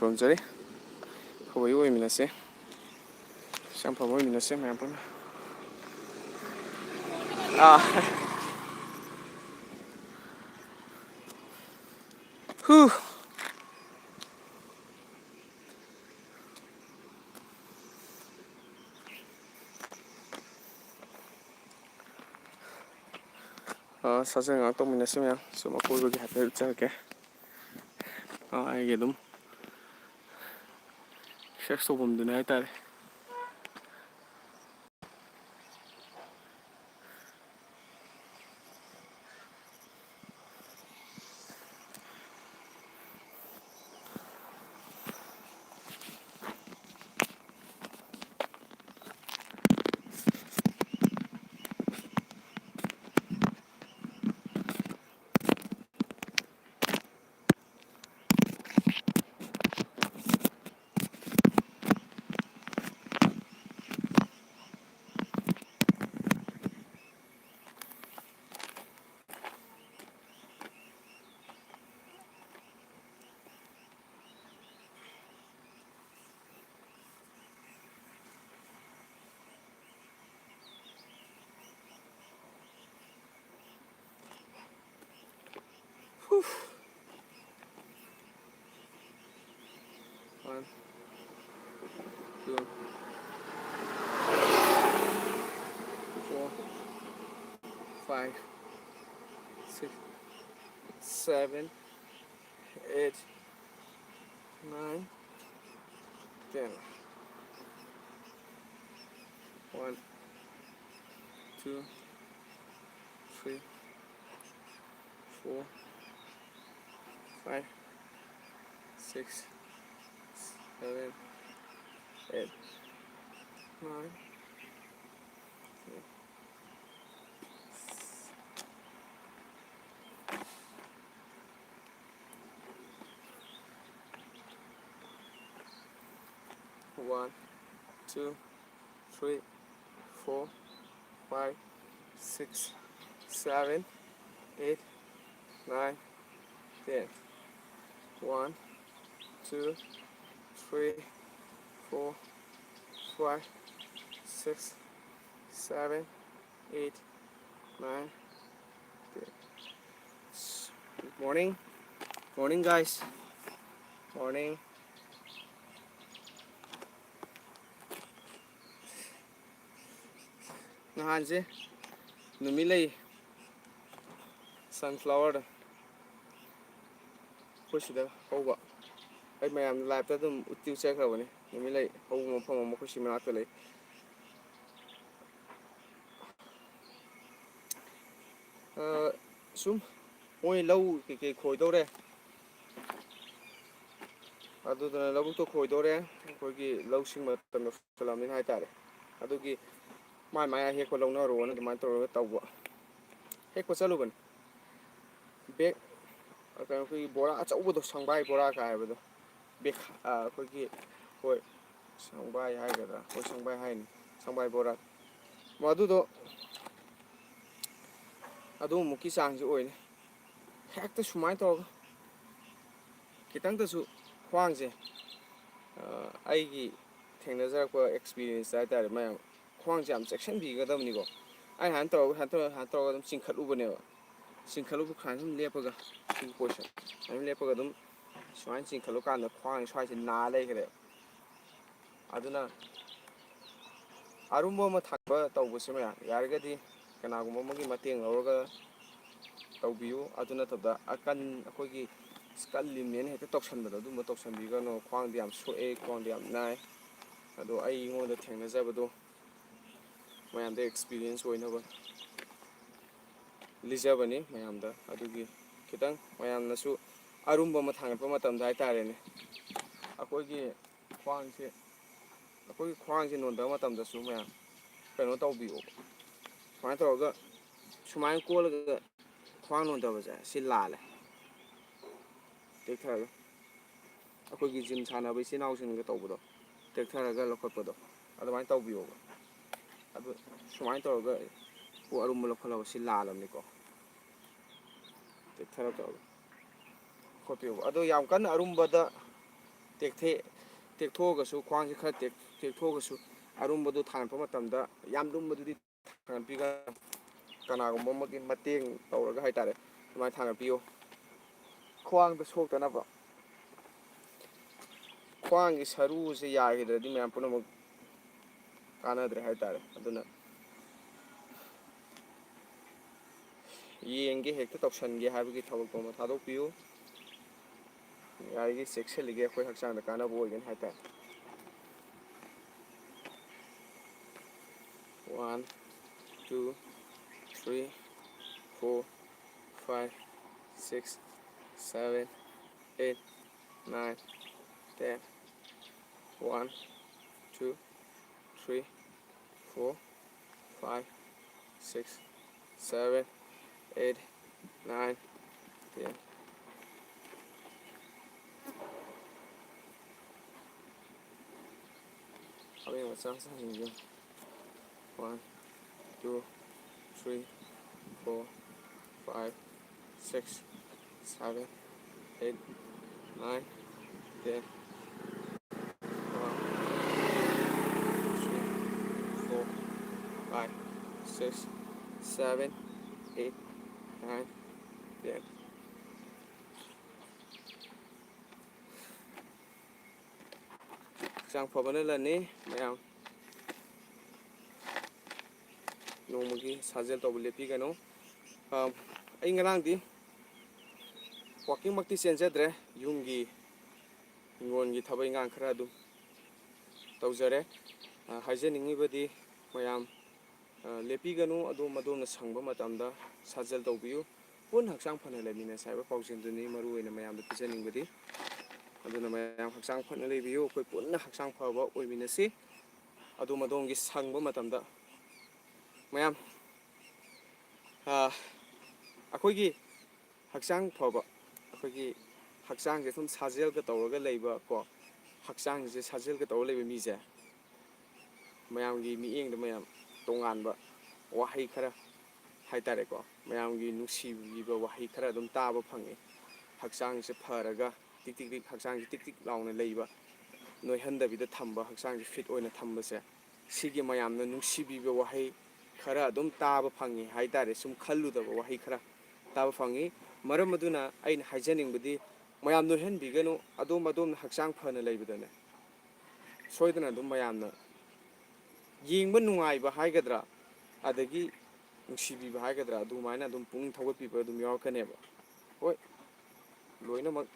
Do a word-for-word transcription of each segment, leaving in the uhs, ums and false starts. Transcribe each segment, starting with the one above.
ꯈꯨꯔꯨꯝꯖꯔꯤ꯫ ꯑꯐꯕ ꯑꯣꯏꯃꯤꯟꯅꯁꯦ꯫ ꯍꯛꯆꯥꯡ ꯐꯕ ꯑꯣꯏꯃꯤꯟꯅꯁꯦ ꯃꯌꯥꯝ ꯄꯨꯟꯅ꯫ ꯑꯥ꯫ ꯍꯨ꯫ ꯑꯥ, ꯁꯥꯖꯦꯜ ꯉꯥꯏꯍꯥꯛ ꯇꯧꯃꯤꯟꯅꯁꯤ ꯃꯌꯥꯝ꯫ ꯁꯨꯝ ꯑꯀꯣꯏꯕꯒꯤ ꯍꯥꯏꯐꯦꯠ ꯎꯠꯆꯔꯛꯀꯦ꯫ ꯑꯥ, ꯑꯩꯒꯤ ꯑꯗꯨꯝ exercise ꯇꯧꯐꯝꯗꯨꯅꯤ ꯍꯥꯏꯇꯥꯔꯦ꯫ One, two, four, five, six, seven, eight, nine, ten. One, two, three, four, five, six, seven, eight, nine, ten. One, two, three, four, five, six, seven, eight, nine, ten. One, two, three, four, five, six, seven, eight, nine, ten. Good morning. Morning, guys. Morning. ꯅꯍꯥꯟꯁꯦ ꯅꯨꯃꯤꯠ ꯂꯩ ꯁꯟꯐ꯭ꯂꯥꯋꯔꯗ ꯑꯩꯈꯣꯏ ꯁꯤꯗ ꯍꯧꯕ, ꯑꯩ ꯃꯌꯥꯝ ꯂꯥꯏꯞꯇ ꯑꯗꯨꯝ ꯎꯠꯇꯤ ꯎꯠꯆꯈ꯭ꯔꯕꯅꯤ꯫ ꯅꯨꯃꯤꯠ ꯂꯩ ꯍꯧꯕ ꯃꯐꯝ ꯑꯃ ꯑꯩꯈꯣꯏ ꯁꯤ ꯃꯅꯥꯛꯇ ꯂꯩ꯫ ꯑ, ꯁꯨꯝ ꯃꯣꯏ ꯂꯧ ꯀꯩꯀꯩ ꯈꯣꯏꯗꯧꯔꯦ, ꯑꯗꯨꯗꯨꯅ ꯂꯧꯕꯨꯛꯇꯣ ꯈꯣꯏꯗꯧꯔꯦ, ꯑꯩꯈꯣꯏꯒꯤ ꯂꯧꯁꯤꯡ ꯃꯇꯝ ꯌꯧꯁꯜꯂꯝꯅꯤꯅ ꯍꯥꯏꯇꯥꯔꯦ꯫ ꯑꯗꯨꯒꯤ ꯃꯥꯏ ꯃꯥꯏ ꯑꯍꯦꯛꯄ ꯂꯧꯅꯔꯣꯅ ꯑꯗꯨꯃꯥꯏꯅ ꯇꯧꯔꯒ ꯇꯧꯕ꯫ ꯍꯦꯛꯄ ꯆꯠꯂꯨꯕꯅꯤ꯫ ꯕꯦꯛ, ꯀꯩꯅꯣ, ꯑꯩꯈꯣꯏꯒꯤ ꯕꯣꯔꯥ ꯑꯆꯧꯕꯗꯣ, ꯁꯪꯕꯥꯏ ꯕꯣꯔꯥ ꯀꯥꯏ ꯍꯥꯏꯕꯗꯣ, ꯕꯦꯛ, ꯑ, ꯑꯩꯈꯣꯏꯒꯤ, ꯍꯣꯏ, ꯁꯪꯕꯥꯏ ꯍꯥꯏꯒꯗ꯭ꯔꯥ? ꯍꯣꯏ, ꯁꯪꯕꯥꯏ ꯍꯥꯏꯅꯤ, ꯁꯪꯕꯥꯏ ꯕꯣꯔꯥ꯫ ꯃꯗꯨꯗꯣ ꯑꯗꯨꯃꯨꯛꯀꯤ ꯆꯥꯡꯁꯦ ꯑꯣꯏꯅꯤ꯫ ꯍꯦꯛꯇ ꯁꯨꯃꯥꯏꯅ ꯇꯧꯔꯒ ꯈꯤꯇꯪꯗꯁꯨ ꯈ꯭ꯋꯥꯡꯁꯦ, ꯑ, ꯑꯩꯒꯤ ꯊꯦꯡꯅꯖꯔꯛꯄ ꯑꯦꯛꯁꯄꯤꯔꯤꯌꯦꯟꯁ ꯍꯥꯏꯇꯥꯔꯦ ꯃꯌꯥꯝ, ꯈ꯭ꯋꯥꯡꯁꯦ ꯌꯥꯝ ꯆꯦꯛꯁꯤꯟꯕꯤꯒꯗꯕꯅꯤꯀꯣ꯫ ꯑꯩ ꯍꯥꯟꯅ ꯇꯧꯔꯒ, ꯍꯥꯟꯅ ꯇꯧꯔꯒ, ꯍꯥꯟꯅ ꯇꯧꯔꯒ ꯑꯗꯨꯝ ꯆꯤꯡꯈꯠꯂꯨꯕꯅꯦꯕ꯫ ꯆꯤꯡꯈꯠꯂꯨꯕ ꯈꯥꯟ ꯁꯨꯝ ꯂꯦꯞꯄꯒ, ꯁꯤꯒꯤ ꯄꯣꯠꯁꯦ ꯑꯗꯨꯝ ꯂꯦꯞꯄꯒ ꯑꯗꯨꯝ ꯁꯨꯃꯥꯏꯅ ꯆꯤꯡꯈꯠꯂꯨꯀꯥꯟꯗ ꯈ꯭ꯋꯥꯡ ꯁ꯭ꯋꯥꯏꯁꯦ ꯅꯥ ꯂꯩꯈ꯭ꯔꯦ꯫ ꯑꯗꯨꯅ ꯑꯔꯨꯝꯕ ꯑꯃ ꯊꯥꯡꯕ ꯇꯧꯕꯁꯦ ꯃꯌꯥꯝ, ꯌꯥꯔꯒꯗꯤ ꯀꯅꯥꯒꯨꯝꯕ ꯑꯃꯒꯤ ꯃꯇꯦꯡ ꯂꯧꯔꯒ ꯇꯧꯕꯤꯌꯨ꯫ ꯑꯗꯨ ꯅꯠꯇꯕꯗ ꯑꯀꯟ-, ꯑꯩꯈꯣꯏꯒꯤ ꯀꯜꯂꯤꯃꯦꯅ ꯍꯦꯛꯇ ꯇꯧꯁꯟꯕꯗꯣ, ꯑꯗꯨꯝꯕ ꯇꯧꯁꯟꯕꯤꯒꯅꯨ꯫ ꯈ꯭ꯋꯥꯡꯗꯤ ꯌꯥꯝ ꯁꯣꯛꯑꯦ, ꯈ꯭ꯋꯥꯡꯗꯤ ꯌꯥꯝ ꯅꯥꯏ꯫ ꯑꯗꯣ ꯑꯩ ꯑꯩꯉꯣꯟꯗ ꯊꯦꯡꯅꯖꯕꯗꯣ ꯃꯌꯥꯝꯗ ꯑꯦꯛꯁꯄꯤꯔꯤꯌꯦꯟꯁ ꯑꯣꯏꯅꯕ ꯂꯤꯖꯕꯅꯤ ꯃꯌꯥꯝꯗ꯫ ꯑꯗꯨꯒꯤ ꯈꯤꯇꯪ ꯃꯌꯥꯝꯅꯁꯨ ꯑꯔꯨꯝꯕ ꯑꯃ ꯊꯥꯡꯒꯠꯄ ꯃꯇꯝꯗ ꯍꯥꯏꯇꯥꯔꯦꯅꯦ, ꯑꯩꯈꯣꯏꯒꯤ ꯈ꯭ꯋꯥꯡꯁꯦ, ꯑꯩꯈꯣꯏꯒꯤ ꯈ꯭ꯋꯥꯡꯁꯦ ꯅꯣꯟꯊꯕ ꯃꯇꯝꯗꯁꯨ ꯃꯌꯥꯝ ꯀꯩꯅꯣ ꯇꯧꯕꯤꯌꯣꯕ꯫ ꯁꯨꯃꯥꯏꯅ ꯇꯧꯔꯒ, ꯁꯨꯃꯥꯏꯅ ꯀꯣꯜꯂꯒ ꯈ꯭ꯋꯥꯡ ꯅꯣꯟꯊꯕꯁꯦ ꯁꯤ ꯂꯥꯜꯂꯦ꯫ ꯇꯦꯛꯊꯔꯒ ꯑꯩꯈꯣꯏꯒꯤ ꯖꯤꯝ ꯁꯥꯟꯅꯕ ꯏꯆꯤꯟ ꯏꯅꯥꯎꯁꯤꯡꯒ ꯇꯧꯕꯗꯣ, ꯇꯦꯛꯊꯔꯒ ꯂꯧꯈꯠꯄꯗꯣ, ꯑꯗꯨꯃꯥꯏꯅ ꯇꯧꯕꯤꯌꯣꯕ꯫ ꯑꯗꯨ ꯁꯨꯃꯥꯏꯅ ꯇꯧꯔꯒ ꯄꯣꯠ ꯑꯔꯨꯝꯕ ꯂꯧꯈꯠꯂꯒ ꯁꯤ ꯂꯥꯜꯂꯕꯅꯤꯀꯣ꯫ ꯇꯦꯛꯊꯔꯒ ꯇꯧꯔꯒ ꯈꯣꯠꯄꯤꯌꯣꯕ꯫ ꯑꯗꯣ ꯌꯥꯝ ꯀꯟꯅ ꯑꯔꯨꯝꯕꯗ ꯇꯦꯛꯊꯦ-, ꯇꯦꯛꯊꯣꯛꯑꯒꯁꯨ, ꯈ꯭ꯋꯥꯡꯁꯦ ꯈꯔ ꯇꯦꯛ-, ꯇꯦꯛꯊꯣꯛꯑꯒꯁꯨ, ꯑꯔꯨꯝꯕꯗꯨ ꯊꯥꯡꯒꯠꯄ ꯃꯇꯝꯗ ꯌꯥꯝ ꯂꯨꯝꯕꯗꯨꯗꯤ ꯊꯥꯡꯒꯠꯄꯤꯒꯅꯨ꯫ ꯀꯅꯥꯒꯨꯝꯕ ꯑꯃꯒꯤ ꯃꯇꯦꯡ ꯇꯧꯔꯒ ꯍꯥꯏꯇꯥꯔꯦ, ꯑꯗꯨꯃꯥꯏꯅ ꯊꯥꯡꯒꯠꯄꯤꯌꯨ, ꯈ꯭ꯋꯥꯡꯗ ꯁꯣꯛꯇꯅꯕ꯫ ꯈ꯭ꯋꯥꯡꯒꯤ ꯁꯔꯨꯁꯦ ꯌꯥꯈꯤꯗ꯭ꯔꯗꯤ ꯃꯌꯥꯝ ꯄꯨꯝꯅꯃꯛ ꯀꯥꯟꯅꯗ꯭ꯔꯦ ꯍꯥꯏꯇꯥꯔꯦ꯫ ꯑꯗꯨꯅ ꯌꯦꯡꯒꯦ, ꯍꯦꯛꯇ ꯇꯧꯁꯟꯒꯦ ꯍꯥꯏꯕꯒꯤ ꯊꯕꯛꯇꯣ ꯑꯃ ꯊꯥꯗꯣꯛꯄꯤꯌꯨ꯫ ꯌꯥꯔꯤꯈꯩ ꯆꯦꯛꯁꯤꯜꯂꯤꯒꯦ, ꯑꯩꯈꯣꯏ ꯍꯛꯆꯥꯡꯗ ꯀꯥꯟꯅꯕ ꯑꯣꯏꯒꯅꯤ ꯍꯥꯏꯇꯥꯔꯦ꯫ One, two, three, four, five, six, seven, eight, nine, ten. One, two, three, four, five, six, seven, eight, nine, ten. ꯍꯛꯆꯥꯡ ꯁꯥꯡꯅ ꯌꯦꯡ꯫ One, two, three, four, five, six, seven, eight, nine, ten. One, two, three, four, five, six, seven, eight, nine, ten. ꯍꯛꯆꯥꯡ ꯐꯕꯅ ꯂꯟꯅꯤ ꯃꯌꯥꯝ꯫ ꯅꯣꯡꯃꯒꯤ ꯁꯥꯖꯦꯜ ꯇꯧꯕ ꯂꯦꯞꯄꯤꯒꯅꯨ꯫ ꯑ, ꯑꯩ ꯉꯔꯥꯡꯗꯤ ꯋꯥꯛꯀꯤꯡꯃꯛꯇꯤ ꯆꯦꯟꯖꯗ꯭ꯔꯦ, ꯌꯨꯝꯒꯤ ꯍꯤꯡꯒꯣꯜꯒꯤ ꯊꯕꯛ ꯏꯪꯈꯥꯡ ꯈꯔ ꯑꯗꯨꯝ ꯇꯧꯖꯔꯦ꯫ ꯑ, ꯍꯥꯏꯖꯅꯤꯡꯉꯤꯕꯗꯤ ꯃꯌꯥꯝ, ꯑ, ꯂꯦꯞꯄꯤꯒꯅꯨ, ꯑꯗꯣꯝ ꯑꯗꯣꯝꯅ ꯁꯪꯕ ꯃꯇꯝꯗ ꯁꯥꯖꯦꯜ ꯇꯧꯕꯤꯌꯨ꯫ ꯄꯨꯟꯅ ꯍꯛꯆꯥꯡ ꯐꯅ ꯂꯩꯃꯤꯟꯅꯁꯦ ꯍꯥꯏꯕ ꯄꯥꯎꯖꯦꯜꯗꯨꯅꯤ ꯃꯔꯨ ꯑꯣꯏꯅ ꯃꯌꯥꯝꯗ ꯄꯤꯖꯅꯤꯡꯕꯗꯤ꯫ ꯑꯗꯨꯅ ꯃꯌꯥꯝ ꯍꯛꯆꯥꯡ ꯐꯅ ꯂꯩꯕꯤꯌꯨ, ꯑꯩꯈꯣꯏ ꯄꯨꯟꯅ ꯍꯛꯆꯥꯡ ꯐꯕ ꯑꯣꯏꯃꯤꯟꯅꯁꯤ꯫ ꯑꯗꯣꯝ ꯑꯗꯣꯝꯒꯤ ꯁꯪꯕ ꯃꯇꯝꯗ ꯃꯌꯥꯝ, ꯑ, ꯑꯩꯈꯣꯏꯒꯤ ꯍꯛꯆꯥꯡ ꯐꯕ, ꯑꯩꯈꯣꯏꯒꯤ ꯍꯛꯆꯥꯡꯁꯦ ꯁꯨꯝ ꯁꯥꯖꯦꯜꯒ ꯇꯧꯔꯒ ꯂꯩꯕ ꯀꯣ, ꯍꯛꯆꯥꯡꯁꯦ ꯁꯥꯖꯦꯜꯒ ꯇꯧꯔ ꯂꯩꯕ ꯃꯤꯁꯦ ꯃꯌꯥꯝꯒꯤ ꯃꯤꯠꯌꯦꯡꯗ ꯃꯌꯥꯝ ꯇꯣꯉꯥꯟꯕ ꯋꯥꯍꯩ ꯈꯔ ꯍꯥꯏꯇꯥꯔꯦꯀꯣ, ꯃꯌꯥꯝꯒꯤ ꯅꯨꯡꯁꯤꯕꯤꯕ ꯋꯥꯍꯩ ꯈꯔ ꯑꯗꯨꯝ ꯇꯥꯕ ꯐꯪꯉꯤ꯫ ꯍꯛꯆꯥꯡꯁꯦ ꯐꯔꯒ ꯇꯤꯛ ꯇꯤꯛ ꯇꯤꯛ ꯍꯛꯆꯥꯡꯁꯤ ꯇꯤꯛ ꯇꯤꯛ ꯂꯥꯎꯅ ꯂꯩꯕ, ꯅꯣꯏꯍꯟꯗꯕꯤꯗ ꯊꯝꯕ, ꯍꯛꯆꯥꯡꯁꯤ ꯐꯤꯠ ꯑꯣꯏꯅ ꯊꯝꯕꯁꯦ, ꯁꯤꯒꯤ ꯃꯌꯥꯝꯅ ꯅꯨꯡꯁꯤꯕꯤꯕ ꯋꯥꯍꯩ ꯈꯔ ꯑꯗꯨꯝ ꯇꯥꯕ ꯐꯪꯉꯤ ꯍꯥꯏꯇꯥꯔꯦ꯫ ꯁꯨꯝ ꯈꯜꯂꯨꯗꯕ ꯋꯥꯍꯩ ꯈꯔ ꯇꯥꯕ ꯐꯪꯉꯤ꯫ ꯃꯔꯝ ꯑꯗꯨꯅ ꯑꯩꯅ ꯍꯥꯏꯖꯅꯤꯡꯕꯗꯤ, ꯃꯌꯥꯝ ꯅꯣꯏꯍꯟꯕꯤꯒꯅꯨ, ꯑꯗꯣꯝ ꯑꯗꯣꯝꯅ ꯍꯛꯆꯥꯡ ꯐꯅ ꯂꯩꯕꯗꯅꯦ, ꯁꯣꯏꯗꯅ ꯑꯗꯨꯝ ꯃꯌꯥꯝꯅ ꯌꯦꯡꯕ ꯅꯨꯡꯉꯥꯏꯕ ꯍꯥꯏꯒꯗ꯭ꯔꯥ, ꯑꯗꯒꯤ ꯅꯨꯡꯁꯤꯕꯤꯕ ꯍꯥꯏꯒꯗ꯭ꯔꯥ, ꯑꯗꯨꯃꯥꯏꯅ ꯑꯗꯨꯝ ꯄꯨꯛꯅꯤꯡ ꯊꯧꯒꯠꯄꯤꯕ ꯑꯗꯨꯝ ꯌꯥꯎꯔꯛꯀꯅꯦꯕ꯫ ꯍꯣꯏ, ꯂꯣꯏꯅꯃꯛ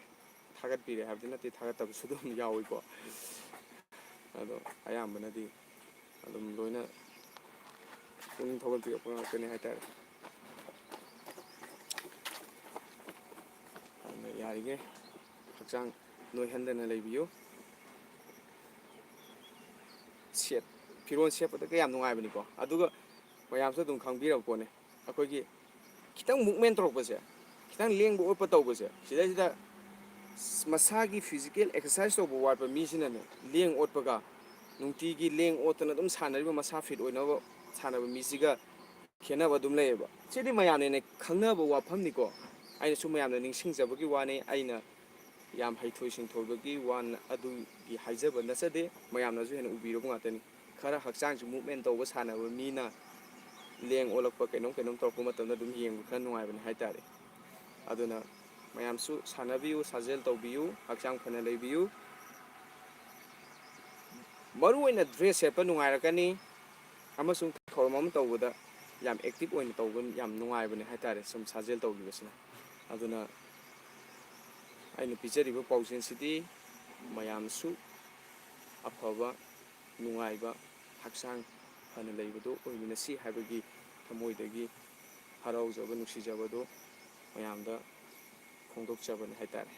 ꯊꯥꯒꯠꯄꯤꯔꯦ ꯍꯥꯏꯕꯗꯤ ꯅꯠꯇꯦ, ꯊꯥꯒꯠꯇꯕꯁꯨ ꯑꯗꯨꯝ ꯌꯥꯎꯏꯀꯣ꯫ ꯑꯗꯣ ꯑꯌꯥꯝꯕꯅꯗꯤ ꯑꯗꯨꯝ ꯂꯣꯏꯅ ꯄꯨꯛꯅꯤꯡ ꯊꯧꯒꯠꯄꯤꯔꯛꯄ ꯉꯥꯛꯇꯅꯤ ꯍꯥꯏꯇꯥꯔꯦ꯫ ꯑꯗꯨꯅ ꯌꯥꯔꯤꯈꯩ ꯍꯛꯆꯥꯡ ꯅꯣꯏꯍꯟꯗꯅ ꯂꯩꯕꯤꯌꯨ꯫ ꯁꯦꯠ-, ꯐꯤꯔꯣꯜ ꯁꯦꯠꯄꯗꯒ ꯌꯥꯝ ꯅꯨꯡꯉꯥꯏꯕꯅꯤꯀꯣ꯫ ꯑꯗꯨꯒ ꯃꯌꯥꯝꯁꯨ ꯑꯗꯨꯝ ꯈꯪꯕꯤꯔꯕ ꯄꯣꯠꯅꯤ, ꯑꯩꯈꯣꯏꯒꯤ ꯈꯤꯇꯪ ꯃꯨꯞꯃꯦꯟ ꯇꯧꯔꯛꯄꯁꯦ, ꯈꯤꯇꯪ ꯂꯦꯡꯕ ꯑꯣꯠꯄ ꯇꯧꯕꯁꯦ, ꯁꯤꯗꯩꯁꯤꯗ ꯃꯁꯥꯒꯤ ꯐꯤꯖꯤꯀꯦꯜ ꯑꯦꯛꯁꯔꯁꯥꯏꯁ ꯇꯧꯕ ꯋꯥꯠꯄ ꯃꯤꯁꯤꯅꯅꯦ, ꯂꯦꯡ ꯑꯣꯠꯄꯒ, ꯅꯨꯡꯇꯤꯒꯤ ꯂꯦꯡ ꯑꯣꯠꯇꯅ ꯑꯗꯨꯝ ꯁꯥꯟꯅꯔꯤꯕ ꯃꯁꯥ ꯐꯤꯠ ꯑꯣꯏꯅꯕ ꯁꯥꯟꯅꯕ ꯃꯤꯁꯤꯒ ꯈꯦꯠꯅꯕ ꯑꯗꯨꯝ ꯂꯩꯌꯦꯕ꯫ ꯁꯤꯗꯤ ꯃꯌꯥꯝꯅ ꯍꯦꯟꯅ ꯈꯪꯅꯕ ꯋꯥꯐꯝꯅꯤꯀꯣ꯫ ꯑꯩꯅꯁꯨ ꯃꯌꯥꯝꯅ ꯅꯤꯡꯁꯤꯡꯖꯕꯒꯤ ꯋꯥꯅꯤ꯫ ꯑꯩꯅ ꯌꯥꯝ ꯍꯩꯊꯣꯏ ꯁꯤꯡꯊꯣꯏꯕꯒꯤ ꯋꯥ ꯑꯗꯨꯒꯤ ꯍꯥꯏꯖꯕ ꯅꯠꯆꯗꯦ, ꯃꯌꯥꯝꯅꯁꯨ ꯍꯦꯟꯅ ꯎꯕꯤꯔꯕ ꯉꯥꯛꯇꯅꯤ꯫ ꯈꯔ ꯍꯛꯆꯥꯡꯁꯨ ꯃꯨꯞꯃꯦꯟ ꯇꯧꯕ ꯁꯥꯟꯅꯕ ꯃꯤꯅ ꯂꯦꯡ ꯑꯣꯠꯂꯛꯄ, ꯀꯩꯅꯣꯝ ꯀꯩꯅꯣꯝ ꯇꯧꯔꯛꯄ ꯃꯇꯝꯗ ꯑꯗꯨꯝ ꯌꯦꯡꯕ ꯈꯔ ꯅꯨꯡꯉꯥꯏꯕꯅꯤ ꯍꯥꯏꯇꯥꯔꯦ꯫ ꯑꯗꯨꯅ ꯃꯌꯥꯝꯁꯨ ꯁꯥꯟꯅꯕꯤꯌꯨ, ꯁꯥꯖꯦꯜ ꯇꯧꯕꯤꯌꯨ, ꯍꯛꯆꯥꯡ ꯐꯅ ꯂꯩꯕꯤꯌꯨ꯫ ꯃꯔꯨꯑꯣꯏꯅ ꯗ꯭ꯔꯦꯁ ꯁꯦꯠꯄ ꯅꯨꯡꯉꯥꯏꯔꯛꯀꯅꯤ, ꯑꯃꯁꯨꯡ ꯊꯧꯔꯝ ꯑꯃ ꯇꯧꯕꯗ ꯌꯥꯝ ꯑꯦꯛꯇꯤꯚ ꯑꯣꯏꯅ ꯇꯧꯕ ꯌꯥꯝ ꯅꯨꯡꯉꯥꯏꯕꯅꯦ ꯍꯥꯏꯇꯥꯔꯦ, ꯁꯨꯝ ꯁꯥꯖꯦꯜ ꯇꯧꯈꯤꯕꯁꯤꯅ꯫ ꯑꯗꯨꯅ ꯑꯩꯅ ꯄꯤꯖꯔꯤꯕ ꯄꯥꯎꯖꯦꯜꯁꯤꯗꯤ ꯃꯌꯥꯝꯁꯨ ꯑꯐꯕ, ꯅꯨꯡꯉꯥꯏꯕ, ꯍꯛꯆꯥꯡ ꯐꯅ ꯂꯩꯕꯗꯨ ꯑꯣꯏꯃꯤꯟꯅꯁꯤ ꯍꯥꯏꯕꯒꯤ ꯊꯃꯣꯏꯗꯒꯤ ꯍꯔꯥꯎꯖꯕ, ꯅꯨꯡꯁꯤꯖꯕꯗꯨ ꯃꯌꯥꯝꯗ ꯐꯣꯡꯗꯣꯛꯆꯕꯅꯤ ꯍꯥꯏꯇꯥꯔꯦ꯫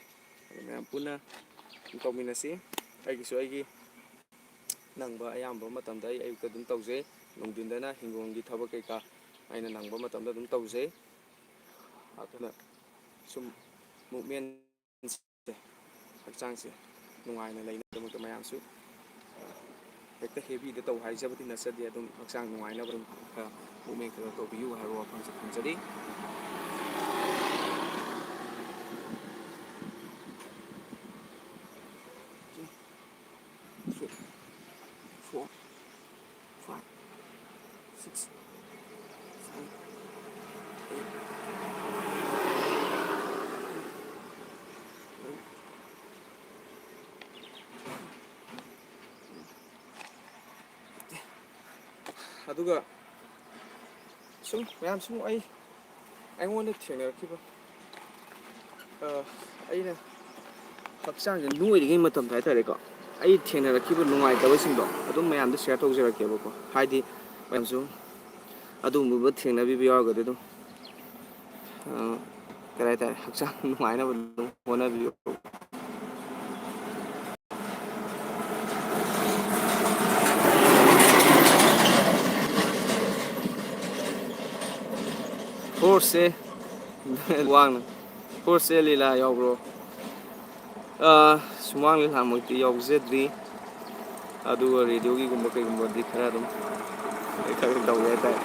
ꯑꯗꯨ ꯃꯌꯥꯝ ꯄꯨꯟꯅ ꯑꯗꯨꯝ ꯇꯧꯃꯤꯟꯅꯁꯤ꯫ ꯑꯩꯒꯤꯁꯨ ꯑꯩꯒꯤ ꯅꯪꯕ ꯑꯌꯥꯝꯕ ꯃꯇꯝꯗ ꯑꯩ ꯑꯌꯨꯛꯇ ꯑꯗꯨꯝ ꯇꯧꯖꯩ꯫ ꯅꯨꯡꯊꯤꯟꯗꯅ ꯍꯤꯡꯒꯣꯜꯒꯤ ꯊꯕꯛ ꯀꯩꯀꯥ ꯑꯩꯅ ꯅꯪꯕ ꯃꯇꯝꯗ ꯑꯗꯨꯝ ꯇꯧꯖꯩ꯫ ꯑꯗꯨꯅ ꯁꯨꯝ ꯃꯨꯞꯃꯦꯟꯁꯦ, ꯍꯛꯆꯥꯡꯁꯦ ꯅꯨꯡꯉꯥꯏꯅ ꯂꯩꯅꯕꯒꯤꯗꯃꯛꯇ ꯃꯌꯥꯝꯁꯨ, ꯑ, ꯍꯦꯛꯇ ꯍꯦꯚꯤꯗ ꯇꯧ ꯍꯥꯏꯖꯕꯗꯤ ꯅꯠꯆꯗꯦ꯫ ꯑꯗꯨꯝ ꯍꯛꯆꯥꯡ ꯅꯨꯡꯉꯥꯏꯅꯕ ꯑꯗꯨꯝ ꯈꯔ ꯃꯨꯞꯃꯦꯟ ꯈꯔ ꯇꯧꯕꯤꯌꯨ ꯍꯥꯏꯕ ꯋꯥꯐꯝꯁꯦ ꯊꯝꯖꯔꯤ꯫ ꯑꯗꯨꯒ ꯁꯨꯝ ꯃꯌꯥꯝ ꯁꯨꯝ ꯑꯩ ꯑꯩꯉꯣꯟꯗ ꯊꯦꯡꯅꯔꯛꯈꯤꯕ, ꯑ, ꯑꯩꯅ ꯍꯛꯆꯥꯡꯁꯦ ꯅꯣꯏꯔꯤꯉꯩ ꯃꯇꯝꯗ ꯍꯥꯏꯇꯥꯔꯦꯀꯣ, ꯑꯩ ꯊꯦꯡꯅꯔꯛꯈꯤꯕ ꯅꯨꯡꯉꯥꯏꯇꯕꯁꯤꯡꯗꯣ ꯑꯗꯨꯝ ꯃꯌꯥꯝꯗ ꯁꯤꯌꯔ ꯇꯧꯖꯔꯛꯀꯦꯕꯀꯣ꯫ ꯍꯥꯏꯗꯤ ꯃꯌꯥꯝꯁꯨ ꯑꯗꯨꯒꯨꯝꯕ ꯊꯦꯡꯅꯕꯤꯕ ꯌꯥꯎꯔꯒꯗꯤ ꯑꯗꯨꯝ, ꯑ, ꯀꯔꯤ ꯍꯥꯏꯇꯥꯔꯦ, ꯍꯛꯆꯥꯡ ꯅꯨꯡꯉꯥꯏꯅꯕ ꯑꯗꯨꯝ ꯍꯣꯠꯅꯕꯤꯌꯨ꯫ ꯐꯣꯔꯁꯁꯦ ꯋꯥꯡꯅ, ꯐꯣꯔꯁꯁꯦ ꯂꯤꯂꯥ ꯌꯥꯎꯕ꯭ꯔꯣ? ꯑ, ꯁꯨꯃꯥꯡ ꯂꯤꯂꯥꯃꯛꯇꯤ ꯌꯥꯎꯖꯗ꯭ꯔꯤ, ꯑꯗꯨꯒ ꯔꯦꯗꯤꯑꯣꯒꯤꯒꯨꯝꯕ ꯀꯩꯒꯨꯝꯕꯗꯤ ꯈꯔ ꯑꯗꯨꯝ, ꯈꯔ ꯑꯗꯨꯝ ꯇꯧꯋꯦ ꯍꯥꯏꯇꯥꯔꯦ꯫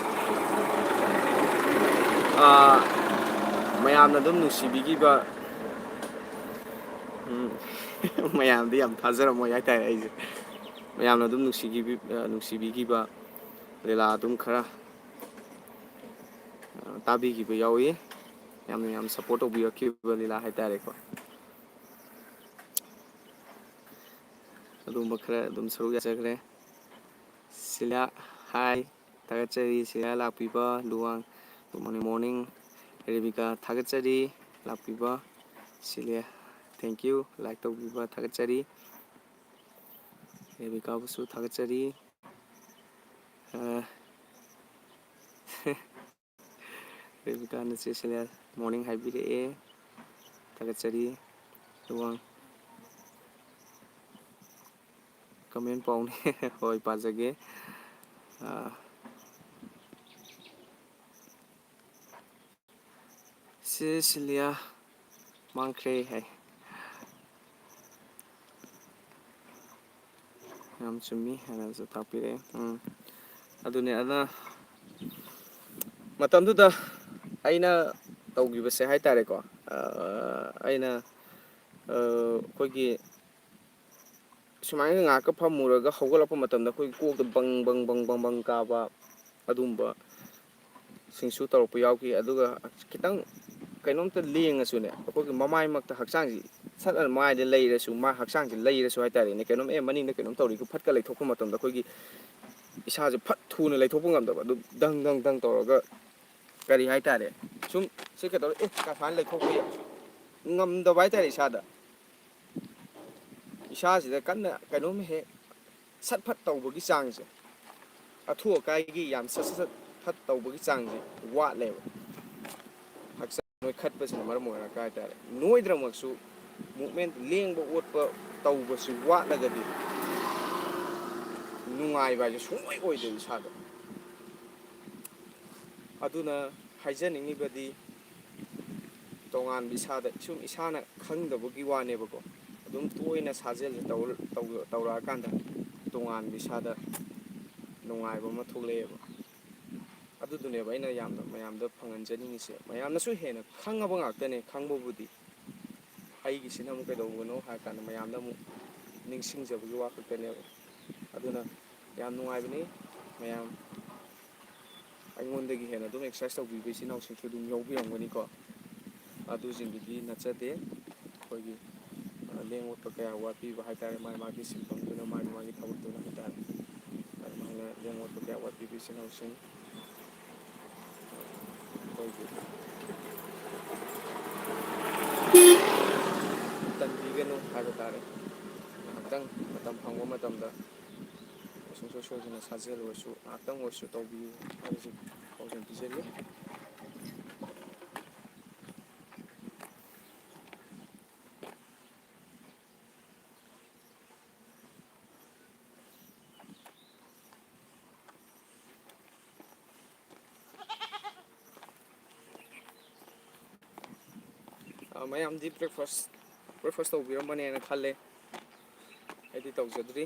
ꯑ, ꯃꯌꯥꯝꯅ ꯑꯗꯨꯝ ꯅꯨꯡꯁꯤꯕꯤꯈꯤꯕ, ꯎꯝ, ꯃꯌꯥꯝꯗꯤ ꯌꯥꯝ ꯊꯥꯖꯔꯝꯃꯣꯏ ꯍꯥꯏꯇꯥꯔꯦ ꯑꯩꯁꯦ꯫ ꯃꯌꯥꯝꯅ ꯑꯗꯨꯝ ꯅꯨꯡꯁꯤꯈꯤꯕꯤ-, ꯑ, ꯅꯨꯡꯁꯤꯕꯤꯈꯤꯕ ꯂꯤꯂꯥ ꯑꯗꯨꯝ ꯈꯔ, ꯑ, ꯇꯥꯕꯤꯈꯤꯕ ꯌꯥꯎꯏ꯫ ꯌꯥꯝꯅ ꯌꯥꯝ ꯁꯞꯄꯣꯔꯠ ꯇꯧꯕꯤꯔꯛꯈꯤꯕ ꯂꯤꯂꯥ ꯍꯥꯏꯇꯥꯔꯦꯀꯣ꯫ ꯑꯗꯨꯒꯨꯝꯕ ꯈꯔ ꯑꯗꯨꯝ ꯁꯔꯨꯛ ꯌꯥꯖꯈ꯭ꯔꯦ꯫ ꯁꯤꯂꯥ, ꯍꯥꯏ, ꯊꯥꯒꯠꯆꯔꯤ꯫ ꯁꯤꯂꯥ ꯂꯥꯛꯄꯤꯕ, Luwang, good morning, morning꯫ Rebika, ꯊꯥꯒꯠꯆꯔꯤ꯫ ꯂꯥꯛꯄꯤꯕ, ꯁꯤꯂꯦ, thank you, ꯂꯥꯏꯛ ꯇꯧꯕꯤꯕ ꯊꯥꯒꯠꯆꯔꯤ꯫ ꯔꯦꯕꯤꯀꯥꯕꯨꯁꯨ ꯊꯥꯒꯠꯆꯔꯤ꯫ ꯑ, ꯔꯦꯕꯤꯀꯥꯅ ꯆꯦ ꯁꯤꯂꯥ morning ꯍꯥꯏꯕꯤꯔꯛꯑꯦ꯫ ꯊꯥꯒꯠꯆꯔꯤ꯫ ꯂꯨꯋꯥꯡ꯫ ꯀꯃꯦꯟ ꯄꯥꯎꯅꯦ꯫ ꯍꯣꯏ, ꯄꯥꯖꯒꯦ꯫ ꯑꯥ, ꯁꯦꯁꯤꯂꯤꯌꯥ ꯃꯥꯡꯈ꯭ꯔꯦ ꯍꯥꯏ꯫ ꯌꯥꯝ ꯆꯨꯝꯃꯤ ꯍꯥꯏꯅꯁꯨ ꯇꯥꯛꯄꯤꯔꯛꯑꯦ꯫ ꯎꯝ, ꯑꯗꯨꯅꯦ, ꯑꯗꯨꯅ ꯃꯇꯝꯗꯨꯗ ꯑꯩꯅ ꯇꯧꯈꯤꯕꯁꯦ ꯍꯥꯏ ꯇꯥꯔꯦꯀꯣ, ꯑ, ꯑꯩꯅ, ꯑ, ꯑꯩꯈꯣꯏꯒꯤ ꯁꯨꯃꯥꯏꯅ ꯉꯥꯏꯍꯥꯛꯀ ꯐꯝꯃꯨꯔꯒ ꯍꯧꯒꯠꯂꯛꯄ ꯃꯇꯝꯗ ꯑꯩꯈꯣꯏ ꯀꯣꯛꯇ ꯕꯪ ꯕꯪ ꯕꯪ ꯕꯪ ꯕꯪ ꯀꯥꯕ ꯑꯗꯨꯒꯨꯝꯕ ꯁꯤꯡꯁꯨ ꯇꯧꯔꯛꯄ ꯌꯥꯎꯈꯤ꯫ ꯑꯗꯨꯒ ꯈꯤꯇꯪ ꯀꯩꯅꯣꯝꯇ ꯂꯦꯡꯉꯁꯨꯅꯦ, ꯑꯩꯈꯣꯏꯒꯤ ꯃꯃꯥꯏꯃꯛꯇ ꯍꯛꯆꯥꯡꯁꯤ ꯁꯠ ꯑꯅ ꯃꯥꯏꯗ ꯂꯩꯔꯁꯨ, ꯃꯥ ꯍꯛꯆꯥꯡꯁꯤ ꯂꯩꯔꯁꯨ ꯍꯥꯏꯇꯥꯔꯦꯅꯦ, ꯀꯩꯅꯣꯝ, ꯑꯦ, ꯃꯅꯤꯡꯗ ꯀꯩꯅꯣꯝ ꯇꯧꯔꯤ ꯐꯠꯀ ꯂꯩꯊꯣꯛꯄ ꯃꯇꯝꯗ ꯑꯩꯈꯣꯏꯒꯤ ꯏꯁꯥꯁꯦ ꯐꯠ ꯊꯨꯅ ꯂꯩꯊꯣꯛꯄ ꯉꯝꯗꯕ, ꯑꯗꯨꯝ ꯗꯪ ꯗꯪ ꯗꯪ ꯇꯧꯔꯒ, ꯀꯔꯤ ꯍꯥꯏꯇꯥꯔꯦ, ꯁꯨꯝ ꯁꯤ ꯀꯩꯗꯧꯔꯦ, ꯑꯦ, ꯀꯁꯥꯅ ꯂꯩꯊꯣꯛꯄ ꯉꯝꯗꯕ ꯍꯥꯏꯇꯥꯔꯦ ꯏꯁꯥꯗ꯫ ꯏꯁꯥꯁꯤꯗ ꯀꯟꯅ ꯀꯩꯅꯣꯝ ꯍꯦꯛ ꯁꯠ ꯐꯠ ꯇꯧꯕꯒꯤ ꯆꯥꯡꯁꯦ, ꯑꯊꯨ ꯑꯀꯥꯏꯒꯤ ꯌꯥꯝ ꯁꯠ ꯁꯠ ꯁꯠ ꯐꯠ ꯇꯧꯕꯒꯤ ꯆꯥꯡꯁꯦ ꯋꯥꯠꯂꯦꯕ꯫ ꯍꯛꯆꯥꯡ ꯅꯣꯏꯈꯠꯄꯁꯤꯅ ꯃꯔꯝ ꯑꯣꯏꯔꯒ ꯍꯥꯏꯇꯥꯔꯦ, ꯅꯣꯏꯗ꯭ꯔꯃꯛꯁꯨ ꯃꯨꯞꯃꯦꯟ, ꯂꯦꯡꯕ ꯑꯣꯠꯄ ꯇꯧꯕꯁꯤ ꯋꯥꯠꯂꯒꯗꯤ ꯅꯨꯡꯉꯥꯏꯕ ꯍꯥꯏꯁꯦ ꯁꯨꯡꯑꯣꯏ ꯑꯣꯏꯗꯦꯕ ꯏꯁꯥꯗ꯫ ꯑꯗꯨꯅ ꯍꯥꯏꯖꯅꯤꯡꯉꯤꯕꯗꯤ, ꯇꯣꯉꯥꯟꯕ ꯏꯁꯥꯗ, ꯁꯨꯝ ꯏꯁꯥꯅ ꯈꯪꯗꯕꯒꯤ ꯋꯥꯅꯦꯕꯀꯣ, ꯑꯗꯨꯝ ꯇꯣꯏꯅ ꯁꯥꯖꯦꯜꯁꯦ ꯇꯧꯔ-, ꯇꯧ-, ꯇꯧꯔꯛꯑꯀꯥꯟꯗ ꯇꯣꯉꯥꯟꯕ ꯏꯁꯥꯗ ꯅꯨꯡꯉꯥꯏꯕ ꯑꯃ ꯊꯣꯛꯂꯛꯑꯦꯕ꯫ ꯑꯗꯨꯗꯨꯅꯦꯕ ꯑꯩꯅ ꯌꯥꯝꯅ ꯃꯌꯥꯝꯗ ꯐꯪꯍꯟꯖꯅꯤꯡꯉꯤꯁꯦ꯫ ꯃꯌꯥꯝꯅꯁꯨ ꯍꯦꯟꯅ ꯈꯪꯉꯕ ꯉꯥꯛꯇꯅꯦ, ꯈꯪꯕꯕꯨꯗꯤ꯫ ꯑꯩꯒꯤꯁꯤꯅ ꯑꯃꯨꯛ ꯀꯩꯗꯧꯕꯅꯣ ꯍꯥꯏꯔ ꯀꯥꯟꯗ, ꯃꯌꯥꯝꯗ ꯑꯃꯨꯛ ꯅꯤꯡꯁꯤꯡꯖꯕꯒꯤ ꯋꯥ ꯈꯛꯇꯅꯦꯕ꯫ ꯑꯗꯨꯅ ꯌꯥꯝ ꯅꯨꯡꯉꯥꯏꯕꯅꯤ ꯃꯌꯥꯝ꯫ ꯑꯩꯉꯣꯟꯗꯒꯤ ꯍꯦꯟꯅ ꯑꯗꯨꯝ ꯑꯦꯛꯁꯔꯁꯥꯏꯁ ꯇꯧꯕꯤꯕ ꯏꯆꯤꯟ ꯏꯅꯥꯎꯁꯤꯡꯁꯨ ꯑꯗꯨꯝ ꯌꯥꯎꯕꯤꯔꯝꯒꯅꯤꯀꯣ꯫ ꯑꯗꯨꯁꯤꯡꯗꯨꯗꯤ ꯅꯠꯆꯗꯦ꯫ ꯑꯩꯈꯣꯏꯒꯤ, ꯑ, ꯂꯦꯡ ꯑꯣꯠꯄ ꯀꯌꯥ ꯋꯥꯠꯄꯤꯕ ꯍꯥꯏꯇꯥꯔꯦ, ꯃꯥꯒꯤ ꯃꯥꯒꯤ ꯁꯤꯟꯐꯝꯗꯨꯅ, ꯃꯥꯒꯤ ꯃꯥꯒꯤ ꯊꯕꯛꯇꯨꯅ ꯍꯥꯏꯇꯥꯔꯦ꯫ ꯑꯗꯨꯃꯥꯏꯅ ꯂꯦꯡ ꯑꯣꯠꯄ ꯀꯌꯥ ꯋꯥꯠꯄꯤꯕ ꯏꯆꯤꯟ ꯏꯅꯥꯎꯁꯤꯡ, ꯑ, ꯑꯩꯈꯣꯏꯒꯤ ꯇꯟꯕꯤꯒꯅꯨ ꯍꯥꯏꯕ ꯇꯥꯔꯦ꯫ ꯉꯥꯏꯍꯥꯛꯇꯪ ꯃꯇꯝ ꯐꯪꯕ ꯃꯇꯝꯗ ꯁꯨꯡꯁꯣꯏ ꯁꯣꯏꯗꯅ ꯁꯥꯖꯦꯜ ꯑꯣꯏꯔꯁꯨ, ꯉꯥꯏꯍꯥꯛꯇꯪ ꯑꯣꯏꯔꯁꯨ ꯇꯧꯕꯤꯌꯨ ꯍꯥꯏꯕꯁꯤ ꯄꯥꯎꯗꯝ ꯄꯤꯖꯔꯤ꯫ ꯑ, ꯃꯌꯥꯝꯗꯤ breakfast, breakfast ꯇꯧꯕꯤꯔꯝꯃꯅꯦꯅ ꯈꯜꯂꯦ꯫ ꯑꯩꯗꯤ ꯇꯧꯖꯗ꯭ꯔꯤ,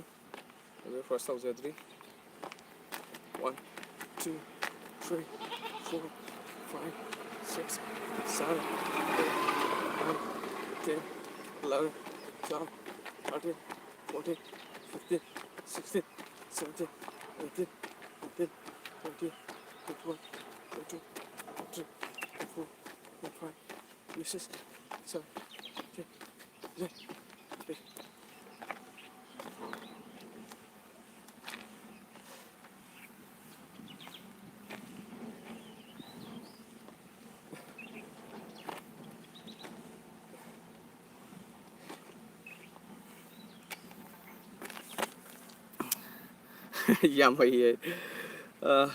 breakfast ꯇꯧꯖꯗ꯭ꯔꯤ꯫ One, two, three, four, five, six, seven, eight, nine, ten, eleven, twelve, thirteen, fourteen, fifteen, sixteen, seventeen, eighteen, nineteen, twenty, twenty-one, twenty-two, twenty-three, twenty-four, twenty-five, twenty-six, seven, ten, eleven, eight. ꯌꯥꯝ ꯍꯩꯌꯦ꯫ ꯑ,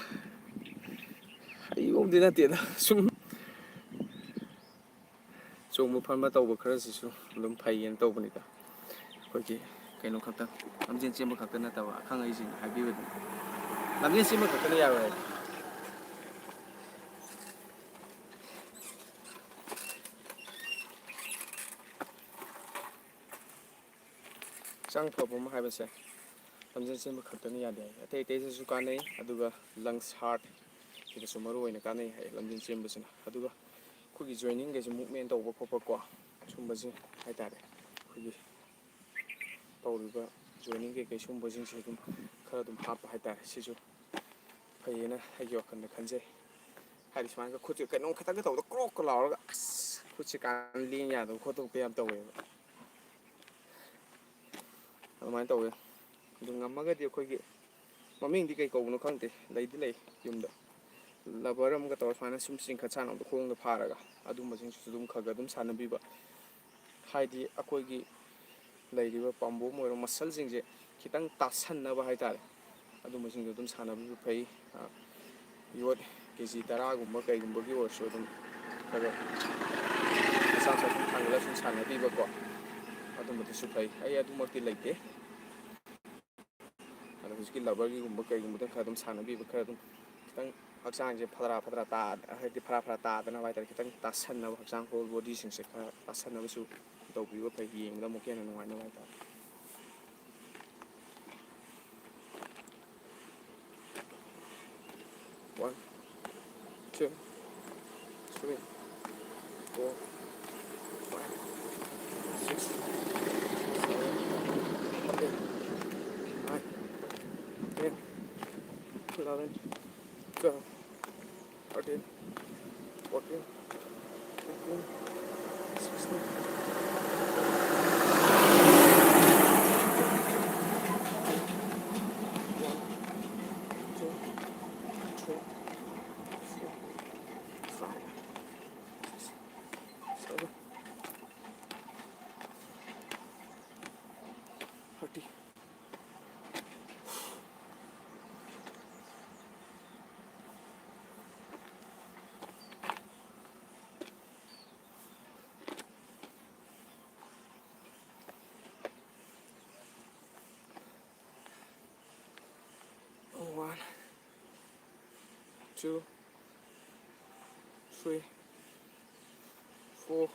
ꯍꯩꯕꯕꯨꯗꯤ ꯅꯠꯇꯦꯗ, ꯁꯨꯝ ꯆꯣꯡꯕ ꯐꯟꯕ ꯇꯧꯕ ꯈꯔꯁꯤꯁꯨ ꯑꯗꯨꯝ ꯐꯩꯌꯦꯅ ꯇꯧꯕꯅꯤꯗ꯫ ꯑꯩꯈꯣꯏꯒꯤ ꯀꯩꯅꯣ ꯈꯛꯇ, ꯂꯝꯖꯦꯟ ꯆꯦꯟꯕ ꯈꯛꯇ ꯅꯠꯇꯕ, ꯑꯈꯪ ꯑꯍꯩꯁꯤꯡꯅ ꯍꯥꯏꯕꯤꯕꯗꯨꯅꯤ꯫ ꯂꯝꯖꯦꯟ ꯆꯦꯟꯕ ꯈꯛꯇꯅ ꯌꯥꯔꯣꯏ ꯍꯥꯏ꯫ ꯍꯛꯆꯥꯡ ꯐꯕ ꯑꯃ ꯍꯥꯏꯕꯁꯦ ꯂꯝꯖꯦꯟ ꯆꯦꯟꯕ ꯈꯛꯇꯅ ꯌꯥꯗꯦ ꯍꯥꯏ꯫ ꯑꯇꯩ ꯑꯇꯩꯗꯁꯨ ꯀꯥꯟꯅꯩ, ꯑꯗꯨꯒ lungs, heart ꯁꯤꯗꯁꯨ ꯃꯔꯨ ꯑꯣꯏꯅ ꯀꯥꯟꯅꯩ ꯍꯥꯏ ꯂꯝꯖꯦꯟ ꯆꯦꯟꯕꯁꯤꯅ꯫ ꯑꯗꯨꯒ ꯑꯩꯈꯣꯏꯒꯤ joiningꯒꯩꯁꯦ movement ꯇꯧꯕ ꯈꯣꯠꯄꯀꯣ, ꯁꯨꯝꯕꯁꯦ ꯍꯥꯏꯇꯥꯔꯦ, ꯑꯩꯈꯣꯏꯒꯤ ꯇꯧꯔꯤꯕ joining ꯀꯩꯀꯩ ꯁꯨꯝꯕꯁꯤꯡꯁꯦ ꯑꯗꯨꯝ ꯈꯔ ꯑꯗꯨꯝ ꯍꯥꯞꯄ ꯍꯥꯏꯇꯥꯔꯦ꯫ ꯁꯤꯁꯨ ꯐꯩꯌꯦꯅ ꯑꯩꯒꯤ ꯋꯥꯈꯜꯗ ꯈꯟꯖꯩ꯫ ꯍꯥꯏꯗꯤ ꯁꯨꯃꯥꯏꯅꯒ ꯈꯨꯠꯁꯦ ꯀꯩꯅꯣꯝ ꯈꯤꯇꯪꯒ ꯇꯧꯕꯗ ꯀ꯭ꯔꯣꯛꯀ ꯂꯥꯎꯔꯒ ꯑꯁ ꯈꯨꯠꯁꯦ ꯀꯥꯟ ꯂꯦꯡ ꯌꯥꯗꯕ ꯈꯣꯠꯇꯕ ꯌꯥꯝ ꯇꯧꯋꯦꯕ꯫ ꯑꯗꯨꯃꯥꯏꯅ ꯇꯧꯋꯦ꯫ ꯑꯗꯨ ꯉꯝꯃꯒꯗꯤ ꯑꯩꯈꯣꯏꯒꯤ ꯃꯃꯤꯡꯗꯤ ꯀꯩ ꯀꯧꯕꯅꯣ ꯈꯪꯗꯦ, ꯂꯩꯗꯤ ꯂꯩ ꯌꯨꯝꯗ꯫ Rubber ꯑꯃꯒ ꯇꯧꯔꯒ ꯁꯨꯃꯥꯏꯅ ꯁꯨꯝ ꯆꯤꯡꯈꯠ ꯁꯥꯟꯅꯕꯗꯣ ꯈꯣꯡꯗ ꯐꯥꯔꯒ, ꯑꯗꯨꯝꯕꯁꯤꯡꯁꯤꯁꯨ ꯑꯗꯨꯝ ꯈꯔ ꯈꯔ ꯑꯗꯨꯝ ꯁꯥꯟꯅꯕꯤꯕ꯫ ꯍꯥꯏꯗꯤ ꯑꯩꯈꯣꯏꯒꯤ ꯂꯩꯔꯤꯕ ꯄꯥꯝꯕꯣꯝ ꯑꯣꯏꯔꯣ, muscleꯁꯤꯡꯁꯦ ꯈꯤꯇꯪ ꯇꯥꯁꯟꯅꯕ ꯍꯥꯏꯇꯥꯔꯦ, ꯑꯗꯨꯝꯕꯁꯤꯡꯗꯣ ꯑꯗꯨꯝ ꯁꯥꯟꯅꯕꯤꯕ ꯐꯩ꯫ ꯑ, ꯌꯣꯠ ꯀꯦ ꯖꯤ ꯇꯔꯥꯒꯨꯝꯕ ꯀꯩꯒꯨꯝꯕꯒꯤ ꯑꯣꯏꯔꯁꯨ ꯑꯗꯨꯝ ꯈꯔ ꯈꯔ ꯃꯆꯥ ꯃꯆꯥ ꯁꯨꯝ ꯊꯥꯡꯒꯠꯂ ꯁꯨꯝ ꯁꯥꯟꯅꯕꯤꯕꯀꯣ, ꯑꯗꯨꯝꯕꯗꯨꯁꯨ ꯐꯩ꯫ ꯑꯩ ꯑꯗꯨꯃꯛꯇꯤ ꯂꯩꯇꯦ꯫ ꯑꯗꯣ ꯍꯧꯖꯤꯛꯀꯤ rubberꯒꯤꯒꯨꯝꯕ ꯀꯩꯒꯨꯝꯕꯗ ꯈꯔ ꯑꯗꯨꯝ ꯁꯥꯟꯅꯕꯤꯕ, ꯈꯔ ꯑꯗꯨꯝ ꯈꯤꯇꯪ ꯍꯛꯆꯥꯡꯁꯦ ꯐꯗ꯭ꯔꯥ ꯐꯗ꯭ꯔꯥ ꯇꯥ-, ꯍꯥꯏꯗꯤ ꯐꯔꯥ ꯐꯔꯥ ꯇꯥꯗꯅꯕ ꯍꯥꯏꯇꯥꯔꯦ, ꯈꯤꯇꯪ ꯇꯥꯁꯟꯅꯕ, ꯍꯛꯆꯥꯡ whole bodyꯁꯤꯡꯁꯦ ꯈꯔ ꯇꯥꯁꯟꯅꯕꯁꯨ ꯇꯧꯕꯤꯕ ꯐꯩ, ꯌꯦꯡꯕꯗ ꯑꯃꯨꯛꯀ ꯍꯦꯟꯅ ꯅꯨꯡꯉꯥꯏꯅꯕ ꯍꯥꯏꯇꯥꯔꯦ꯫ One, two, three, four, five, six, seven, eight, nine, ten, eleven, twelve, thirteen, fourteen, fifteen, sixteen. One, two, three, four, five, six, seven, thirty. two, three, four,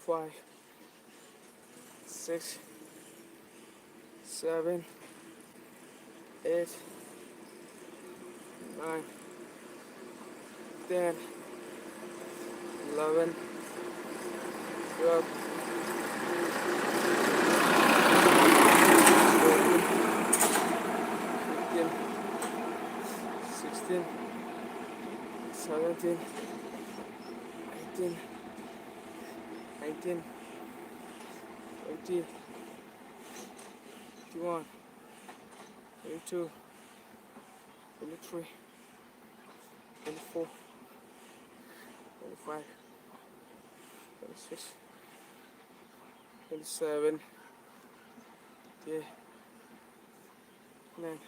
five, six, seven, eight, nine, ten, eleven, twelve, fourteen, fifteen, sixteen, seventeen, eighteen, nineteen, twenty, twenty-one, twenty-two, twenty-three, twenty-four, twenty-five, twenty-six, twenty-seven, twenty-eight, twenty-nine,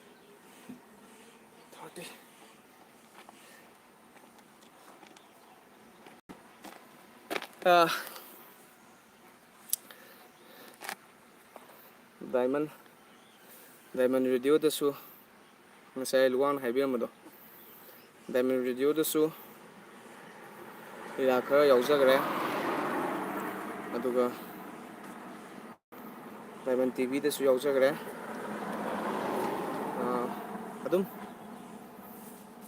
thirty. ꯑꯥ, Diamond, Diamond Radio ꯗꯁꯨ ꯉꯁꯥꯏ ꯂꯨꯋꯥꯡꯅ ꯍꯥꯏꯕꯤꯔꯝꯕꯗꯣ, Diamond Radio ꯗꯁꯨ ꯂꯤꯂꯥ ꯈꯔ ꯌꯥꯎꯖꯈ꯭ꯔꯦ, ꯑꯗꯨꯒ Diamond TV ꯗꯁꯨ ꯌꯥꯎꯖꯈ꯭ꯔꯦ꯫ ꯑꯥ, ꯑꯗꯨꯝ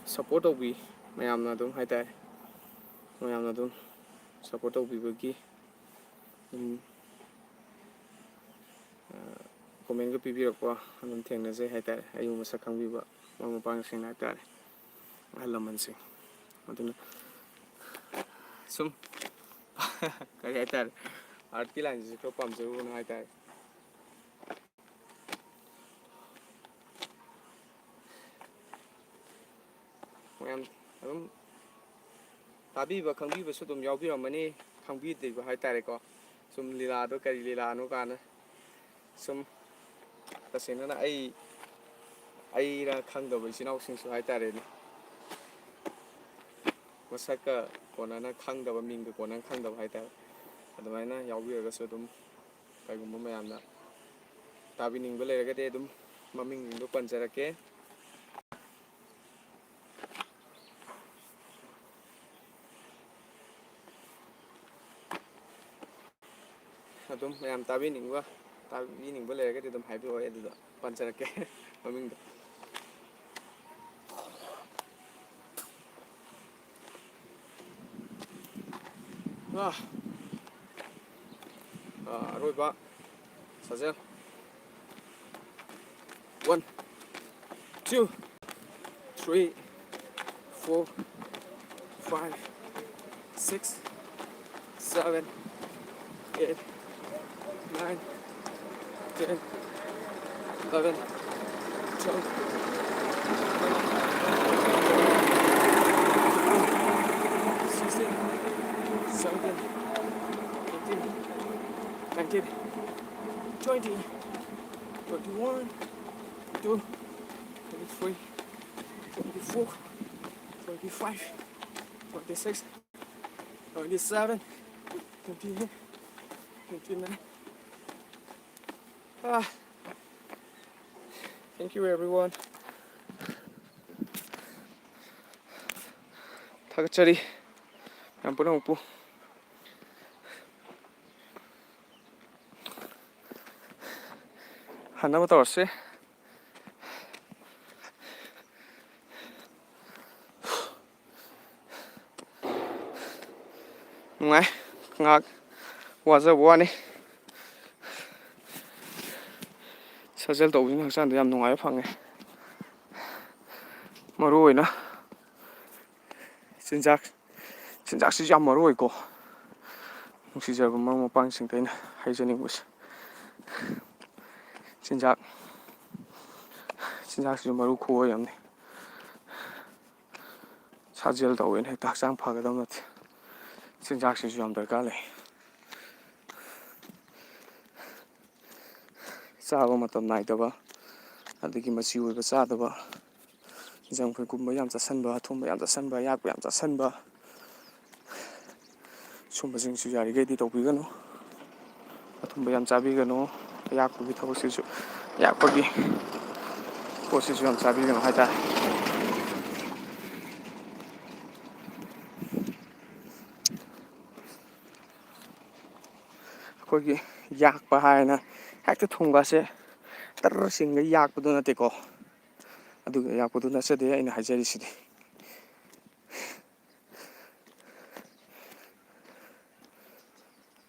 support ꯇꯧꯕꯤ ꯃꯌꯥꯝꯅ ꯑꯗꯨꯝ ꯍꯥꯏꯇꯥꯔꯦ, ꯃꯌꯥꯝꯅ ꯑꯗꯨꯝ support ꯇꯧꯕꯤꯕꯒꯤ ꯑꯗꯨꯝ, comment ꯒ ꯄꯤꯕꯤꯔꯛꯄ ꯑꯗꯨꯝ ꯊꯦꯡꯅꯖꯩ ꯍꯥꯏꯇꯥꯔꯦ, ꯑꯩꯕꯨ ꯃꯁꯛ ꯈꯪꯕꯤꯕ ꯃꯔꯨꯞ ꯃꯄꯥꯡꯁꯤꯡꯅ ꯍꯥꯏꯇꯥꯔꯦ, ꯑꯍꯜ ꯂꯃꯟꯁꯤꯡ꯫ ꯑꯗꯨꯅ ꯁꯨꯝ ꯀꯔꯤ ꯍꯥꯏꯇꯥꯔꯦ, art ꯀꯤ line ꯁꯤꯁꯨ ꯈꯔ ꯄꯥꯝꯖꯔꯨꯕꯅ ꯍꯥꯏꯇꯥꯔꯦ꯫ ꯃꯌꯥꯝ ꯑꯗꯨꯝ ꯇꯥꯕꯤꯕ ꯈꯪꯕꯤꯕꯁꯨ ꯑꯗꯨꯝ ꯌꯥꯎꯕꯤꯔꯝꯃꯅꯤ, ꯈꯪꯕꯤꯗ꯭ꯔꯤꯕ ꯍꯥꯏꯇꯥꯔꯦꯀꯣ꯫ ꯁꯨꯝ ꯂꯤꯂꯥꯗꯣ ꯀꯔꯤ ꯂꯤꯂꯥꯅꯣ ꯀꯥꯏꯅ ꯁꯨꯝ ꯇꯁꯦꯡꯅꯅ ꯑꯩ, ꯑꯩꯅ ꯈꯪꯗꯕ ꯏꯆꯤꯟ ꯏꯅꯥꯎꯁꯤꯡꯁꯨ ꯍꯥꯏꯇꯥꯔꯦꯅꯦ, ꯃꯁꯛꯀ ꯀꯣꯟꯅꯅ ꯈꯪꯗꯕ, ꯃꯤꯡꯒ ꯀꯣꯟꯅꯅ ꯈꯪꯗꯕ ꯍꯥꯏꯇꯥꯔꯦ, ꯑꯗꯨꯃꯥꯏꯅ ꯌꯥꯎꯕꯤꯔꯒꯁꯨ ꯑꯗꯨꯝ ꯀꯩꯒꯨꯝꯕ ꯃꯌꯥꯝꯅ ꯇꯥꯕꯤꯅꯤꯡꯕ ꯂꯩꯔꯒꯗꯤ ꯑꯗꯨꯝ ꯃꯃꯤꯡꯁꯤꯡꯗꯣ ꯄꯟꯖꯔꯛꯀꯦ꯫ ꯑꯗꯨꯝ ꯃꯌꯥꯝ ꯇꯥꯕꯤꯅꯤꯡꯕ, ꯇꯥꯕꯤꯅꯤꯡꯕ ꯂꯩꯔꯒꯗꯤ ꯑꯗꯨꯝ ꯍꯥꯏꯕꯤꯔꯛꯑꯣ, ꯑꯩ ꯑꯗꯨꯗ ꯄꯟꯖꯔꯛꯀꯦ ꯃꯃꯤꯡꯗꯣ꯫ ꯑꯥ, ꯑꯥ, ꯑꯔꯣꯏꯕ ꯁꯥꯖꯦꯜ꯫ One, two, three, four, five, six, seven, eight, nine, ten, eleven, twelve, sixteen, seventeen, eighteen, nineteen, twenty, twenty-one, twenty-two, twenty-three, twenty-four, twenty-five, twenty-six, twenty-seven, twenty-eight, twenty-nine. Ah, thank you everyone. ꯊꯥꯒꯠꯆꯔꯤ ꯃꯌꯥꯝ ꯄꯨꯝꯅꯃꯛꯄꯨ꯫ ꯍꯟꯅꯕ ꯇꯧꯔꯁꯦ꯫ ꯅꯨꯡꯉꯥꯏ꯫ ꯉꯥꯏꯍꯥꯛ ꯋꯥꯖꯕ ꯋꯥꯅꯤ꯫ ꯁꯥꯖꯦꯜ ꯇꯧꯕꯁꯤꯅ ꯍꯛꯆꯥꯡꯗ ꯌꯥꯝ ꯅꯨꯡꯉꯥꯏꯕ ꯐꯪꯉꯦ꯫ ꯃꯔꯨ ꯑꯣꯏꯅ ꯆꯤꯟꯖꯥꯛ, ꯆꯤꯟꯖꯥꯛꯁꯤꯁꯨ ꯌꯥꯝ ꯃꯔꯨ ꯑꯣꯏꯀꯣ꯫ ꯅꯨꯡꯁꯤꯖꯔꯕ ꯃꯔꯨꯞ ꯃꯄꯥꯡꯁꯤꯡꯗ ꯑꯩꯅ ꯍꯥꯏꯖꯅꯤꯡꯕꯁꯦ, ꯆꯤꯟꯖꯥꯛ, ꯆꯤꯟꯖꯥꯛꯁꯤꯁꯨ ꯃꯔꯨ ꯈꯨꯑꯣꯏ ꯑꯃꯅꯤ꯫ ꯁꯥꯖꯦꯜ ꯇꯧꯋꯦꯅ ꯍꯦꯛꯇ ꯍꯛꯆꯥꯡ ꯐꯒꯗꯕ ꯅꯠꯇꯦ꯫ ꯆꯤꯟꯖꯥꯛꯁꯤꯁꯨ ꯌꯥꯝ ꯗꯔꯀꯥꯔ ꯂꯩ꯫ ꯆꯥꯕ ꯃꯇꯝ ꯅꯥꯏꯗꯕ, ꯑꯗꯒꯤ ꯃꯆꯤ ꯑꯣꯏꯕ ꯆꯥꯗꯕ, ꯖꯪ ꯐꯨꯗꯀꯨꯝꯕ ꯌꯥꯝ ꯆꯥꯁꯟꯕ, ꯑꯊꯨꯝꯕ ꯌꯥꯝ ꯆꯥꯁꯟꯕ, ꯑꯌꯥꯛꯄ ꯌꯥꯝ ꯆꯥꯁꯟꯕ, ꯁꯨꯝꯕꯁꯤꯡꯁꯨ ꯌꯥꯔꯤꯈꯩꯗꯤ ꯇꯧꯕꯤꯒꯅꯨ꯫ ꯑꯊꯨꯝꯕ ꯌꯥꯝ ꯆꯥꯕꯤꯒꯅꯨ꯫ ꯑꯌꯥꯛꯄꯒꯤ ꯊꯕꯛꯁꯤꯁꯨ, ꯑꯌꯥꯛꯄꯒꯤ ꯄꯣꯠꯁꯤꯁꯨ ꯌꯥꯝ ꯆꯥꯕꯤꯒꯅꯨ ꯍꯥꯏꯇꯥꯔꯦ꯫ ꯑꯩꯈꯣꯏꯒꯤ ꯌꯥꯛꯄ ꯍꯥꯏꯅ ꯍꯦꯛꯇ ꯊꯨꯝꯒꯁꯦ ꯇꯔ ꯆꯤꯡꯒ ꯌꯥꯛꯄꯗꯣ ꯅꯠꯇꯦꯀꯣ꯫ ꯑꯗꯨꯒ ꯌꯥꯛꯄꯗꯣ ꯅꯠꯆꯗꯦ ꯑꯩꯅ ꯍꯥꯏꯖꯔꯤꯁꯤꯗꯤ꯫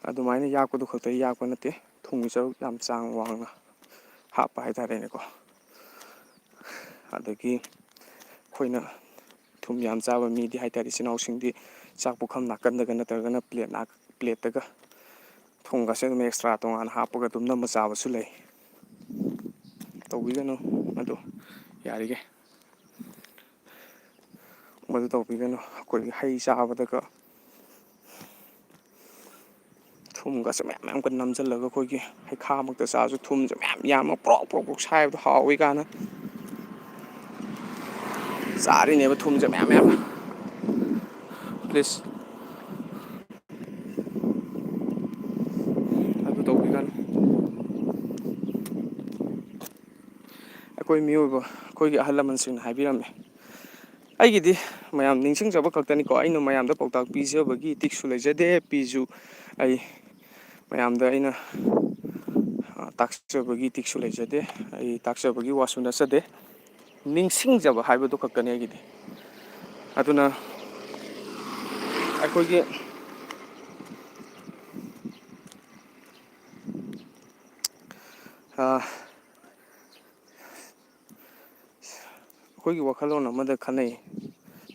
ꯑꯗꯨꯃꯥꯏꯅ ꯌꯥꯛꯄꯗꯨ ꯈꯛꯇ ꯌꯥꯛꯄ ꯅꯠꯇꯦ, ꯊꯨꯝꯒꯤ ꯁꯔꯨꯛ ꯌꯥꯝ ꯆꯥꯡ ꯋꯥꯡꯅ ꯍꯥꯞꯄ ꯍꯥꯏꯇꯥꯔꯦꯅꯦꯀꯣ꯫ ꯑꯗꯒꯤ ꯑꯩꯈꯣꯏꯅ ꯊꯨꯝ ꯌꯥꯝ ꯆꯥꯕ ꯃꯤꯗꯤ ꯍꯥꯏꯇꯥꯔꯦ, ꯏꯆꯤꯟ ꯏꯅꯥꯎꯁꯤꯡꯗꯤ ꯆꯥꯛ ꯄꯨꯈꯝ ꯅꯥꯀꯟꯗꯒ ꯅꯠꯇ꯭ꯔꯒꯅ ꯄ꯭ꯂꯦꯠ ꯅꯥ-, ꯄ꯭ꯂꯦꯠꯇꯒ ꯊꯨꯝꯒꯁꯦ ꯑꯗꯨꯝ ꯑꯦꯛꯁꯇ꯭ꯔꯥ ꯇꯣꯉꯥꯟꯅ ꯍꯥꯞꯄꯒ ꯑꯗꯨꯝ ꯅꯝꯃ ꯆꯥꯕꯁꯨ ꯂꯩ꯫ ꯇꯧꯕꯤꯒꯅꯨ ꯑꯗꯨ ꯌꯥꯔꯤꯈꯩ꯫ ꯃꯗꯨ ꯇꯧꯕꯤꯒꯅꯨ꯫ ꯑꯩꯈꯣꯏꯒꯤ ꯍꯩ ꯆꯥꯕꯗꯒ ꯊꯨꯝꯒꯁꯦ ꯃꯌꯥꯝ ꯃꯌꯥꯝꯒ ꯅꯝꯁꯤꯜꯂꯒ ꯑꯩꯈꯣꯏꯒꯤ ꯍꯩꯈꯥꯃꯛꯇ ꯆꯥꯔꯁꯨ ꯊꯨꯝꯁꯦ ꯃꯌꯥꯝ ꯌꯥꯝꯃ ꯄ꯭ꯔꯣꯛ ꯄ꯭ꯔꯣꯛ ꯄ꯭ꯔꯣꯛ ꯁꯥꯏꯕꯗꯣ ꯍꯥꯎꯋꯤ ꯀꯥꯏꯅ ꯆꯥꯔꯤꯅꯦꯕ ꯊꯨꯝꯁꯦ ꯃꯌꯥꯝ ꯃꯌꯥꯝ꯫ ꯄ꯭ꯂꯤꯖ꯫ ꯑꯗꯨ ꯇꯧꯕꯤꯒꯅꯨ꯫ ꯑꯩꯈꯣꯏ ꯃꯤꯑꯣꯏꯕ, ꯑꯩꯈꯣꯏꯒꯤ ꯑꯍꯜ ꯂꯃꯟꯁꯤꯡꯅ ꯍꯥꯏꯕꯤꯔꯝꯃꯦ꯫ ꯑꯩꯒꯤꯗꯤ ꯃꯌꯥꯝ ꯅꯤꯡꯁꯤꯡꯖꯕ ꯈꯛꯇꯅꯤꯀꯣ꯫ ꯑꯩꯅ ꯃꯌꯥꯝꯗ ꯄꯥꯎꯇꯥꯛ ꯄꯤꯖꯕꯒꯤ ꯏꯇꯤꯛꯁꯨ ꯂꯩꯖꯗꯦ, ꯄꯤꯁꯨ ꯑꯩ ꯃꯌꯥꯝꯗ ꯑꯩꯅ, ꯑ, ꯇꯥꯛꯆꯕꯒꯤ ꯏꯇꯤꯛꯁꯨ ꯂꯩꯖꯗꯦ꯫ ꯑꯩ ꯇꯥꯛꯆꯕꯒꯤ ꯋꯥꯁꯨ ꯅꯠꯆꯗꯦ꯫ ꯅꯤꯡꯁꯤꯡꯖꯕ ꯍꯥꯏꯕꯗꯨ ꯈꯛꯇꯅꯤ ꯑꯩꯒꯤꯗꯤ꯫ ꯑꯗꯨꯅ ꯑꯩꯈꯣꯏꯒꯤ, ꯑ, ꯑꯩꯈꯣꯏꯒꯤ ꯋꯥꯈꯜꯂꯣꯟ ꯑꯃꯗ ꯈꯟꯅꯩ,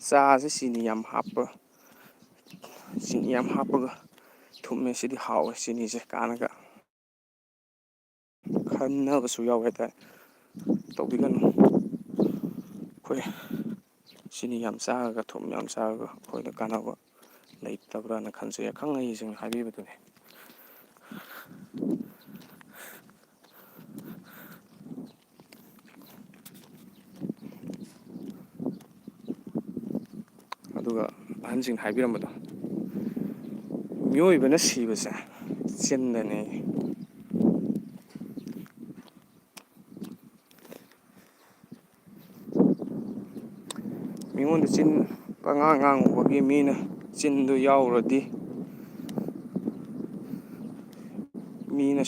ꯆꯥꯁꯦ ꯆꯤꯅꯤ ꯌꯥꯝ ꯍꯥꯞꯄ, ꯆꯤꯅꯤ ꯌꯥꯝ ꯍꯥꯞꯄꯒ ꯊꯨꯝꯃꯦ, ꯁꯤꯗꯤ ꯍꯥꯎꯋꯦ ꯆꯤꯅꯤꯁꯦ ꯀꯥꯏꯅꯒ ꯈꯟꯅꯕꯁꯨ ꯌꯥꯎꯋꯦ ꯍꯥꯏꯇꯥꯔꯦ꯫ ꯇꯧꯕꯤꯒꯅꯨ꯫ ꯑꯩꯈꯣꯏ ꯆꯤꯅꯤ ꯌꯥꯝ ꯆꯥꯔꯒ, ꯊꯨꯝ ꯌꯥꯝ ꯆꯥꯔꯒ ꯑꯩꯈꯣꯏꯗ ꯀꯥꯟꯅꯕ ꯂꯩꯇꯕ꯭ꯔꯥꯅ ꯈꯟꯖꯩ, ꯑꯈꯪ ꯑꯍꯩꯁꯤꯡꯅ ꯍꯥꯏꯕꯤꯕꯗꯨꯅꯤ꯫ ꯑꯗꯨꯒ ꯑꯍꯟꯁꯤꯡꯅ ꯍꯥꯏꯕꯤꯔꯝꯕꯗꯣ, ꯃꯤꯑꯣꯏꯕꯅ ꯁꯤꯕꯁꯦ ꯆꯤꯟꯗꯅꯦ꯫ ꯃꯤꯉꯣꯟꯗ ꯆꯤꯟ ꯄꯉꯥꯡ ꯉꯥꯡꯉꯨꯕꯒꯤ ꯃꯤꯅ ꯆꯤꯟꯗꯨ ꯌꯥꯎꯔꯗꯤ,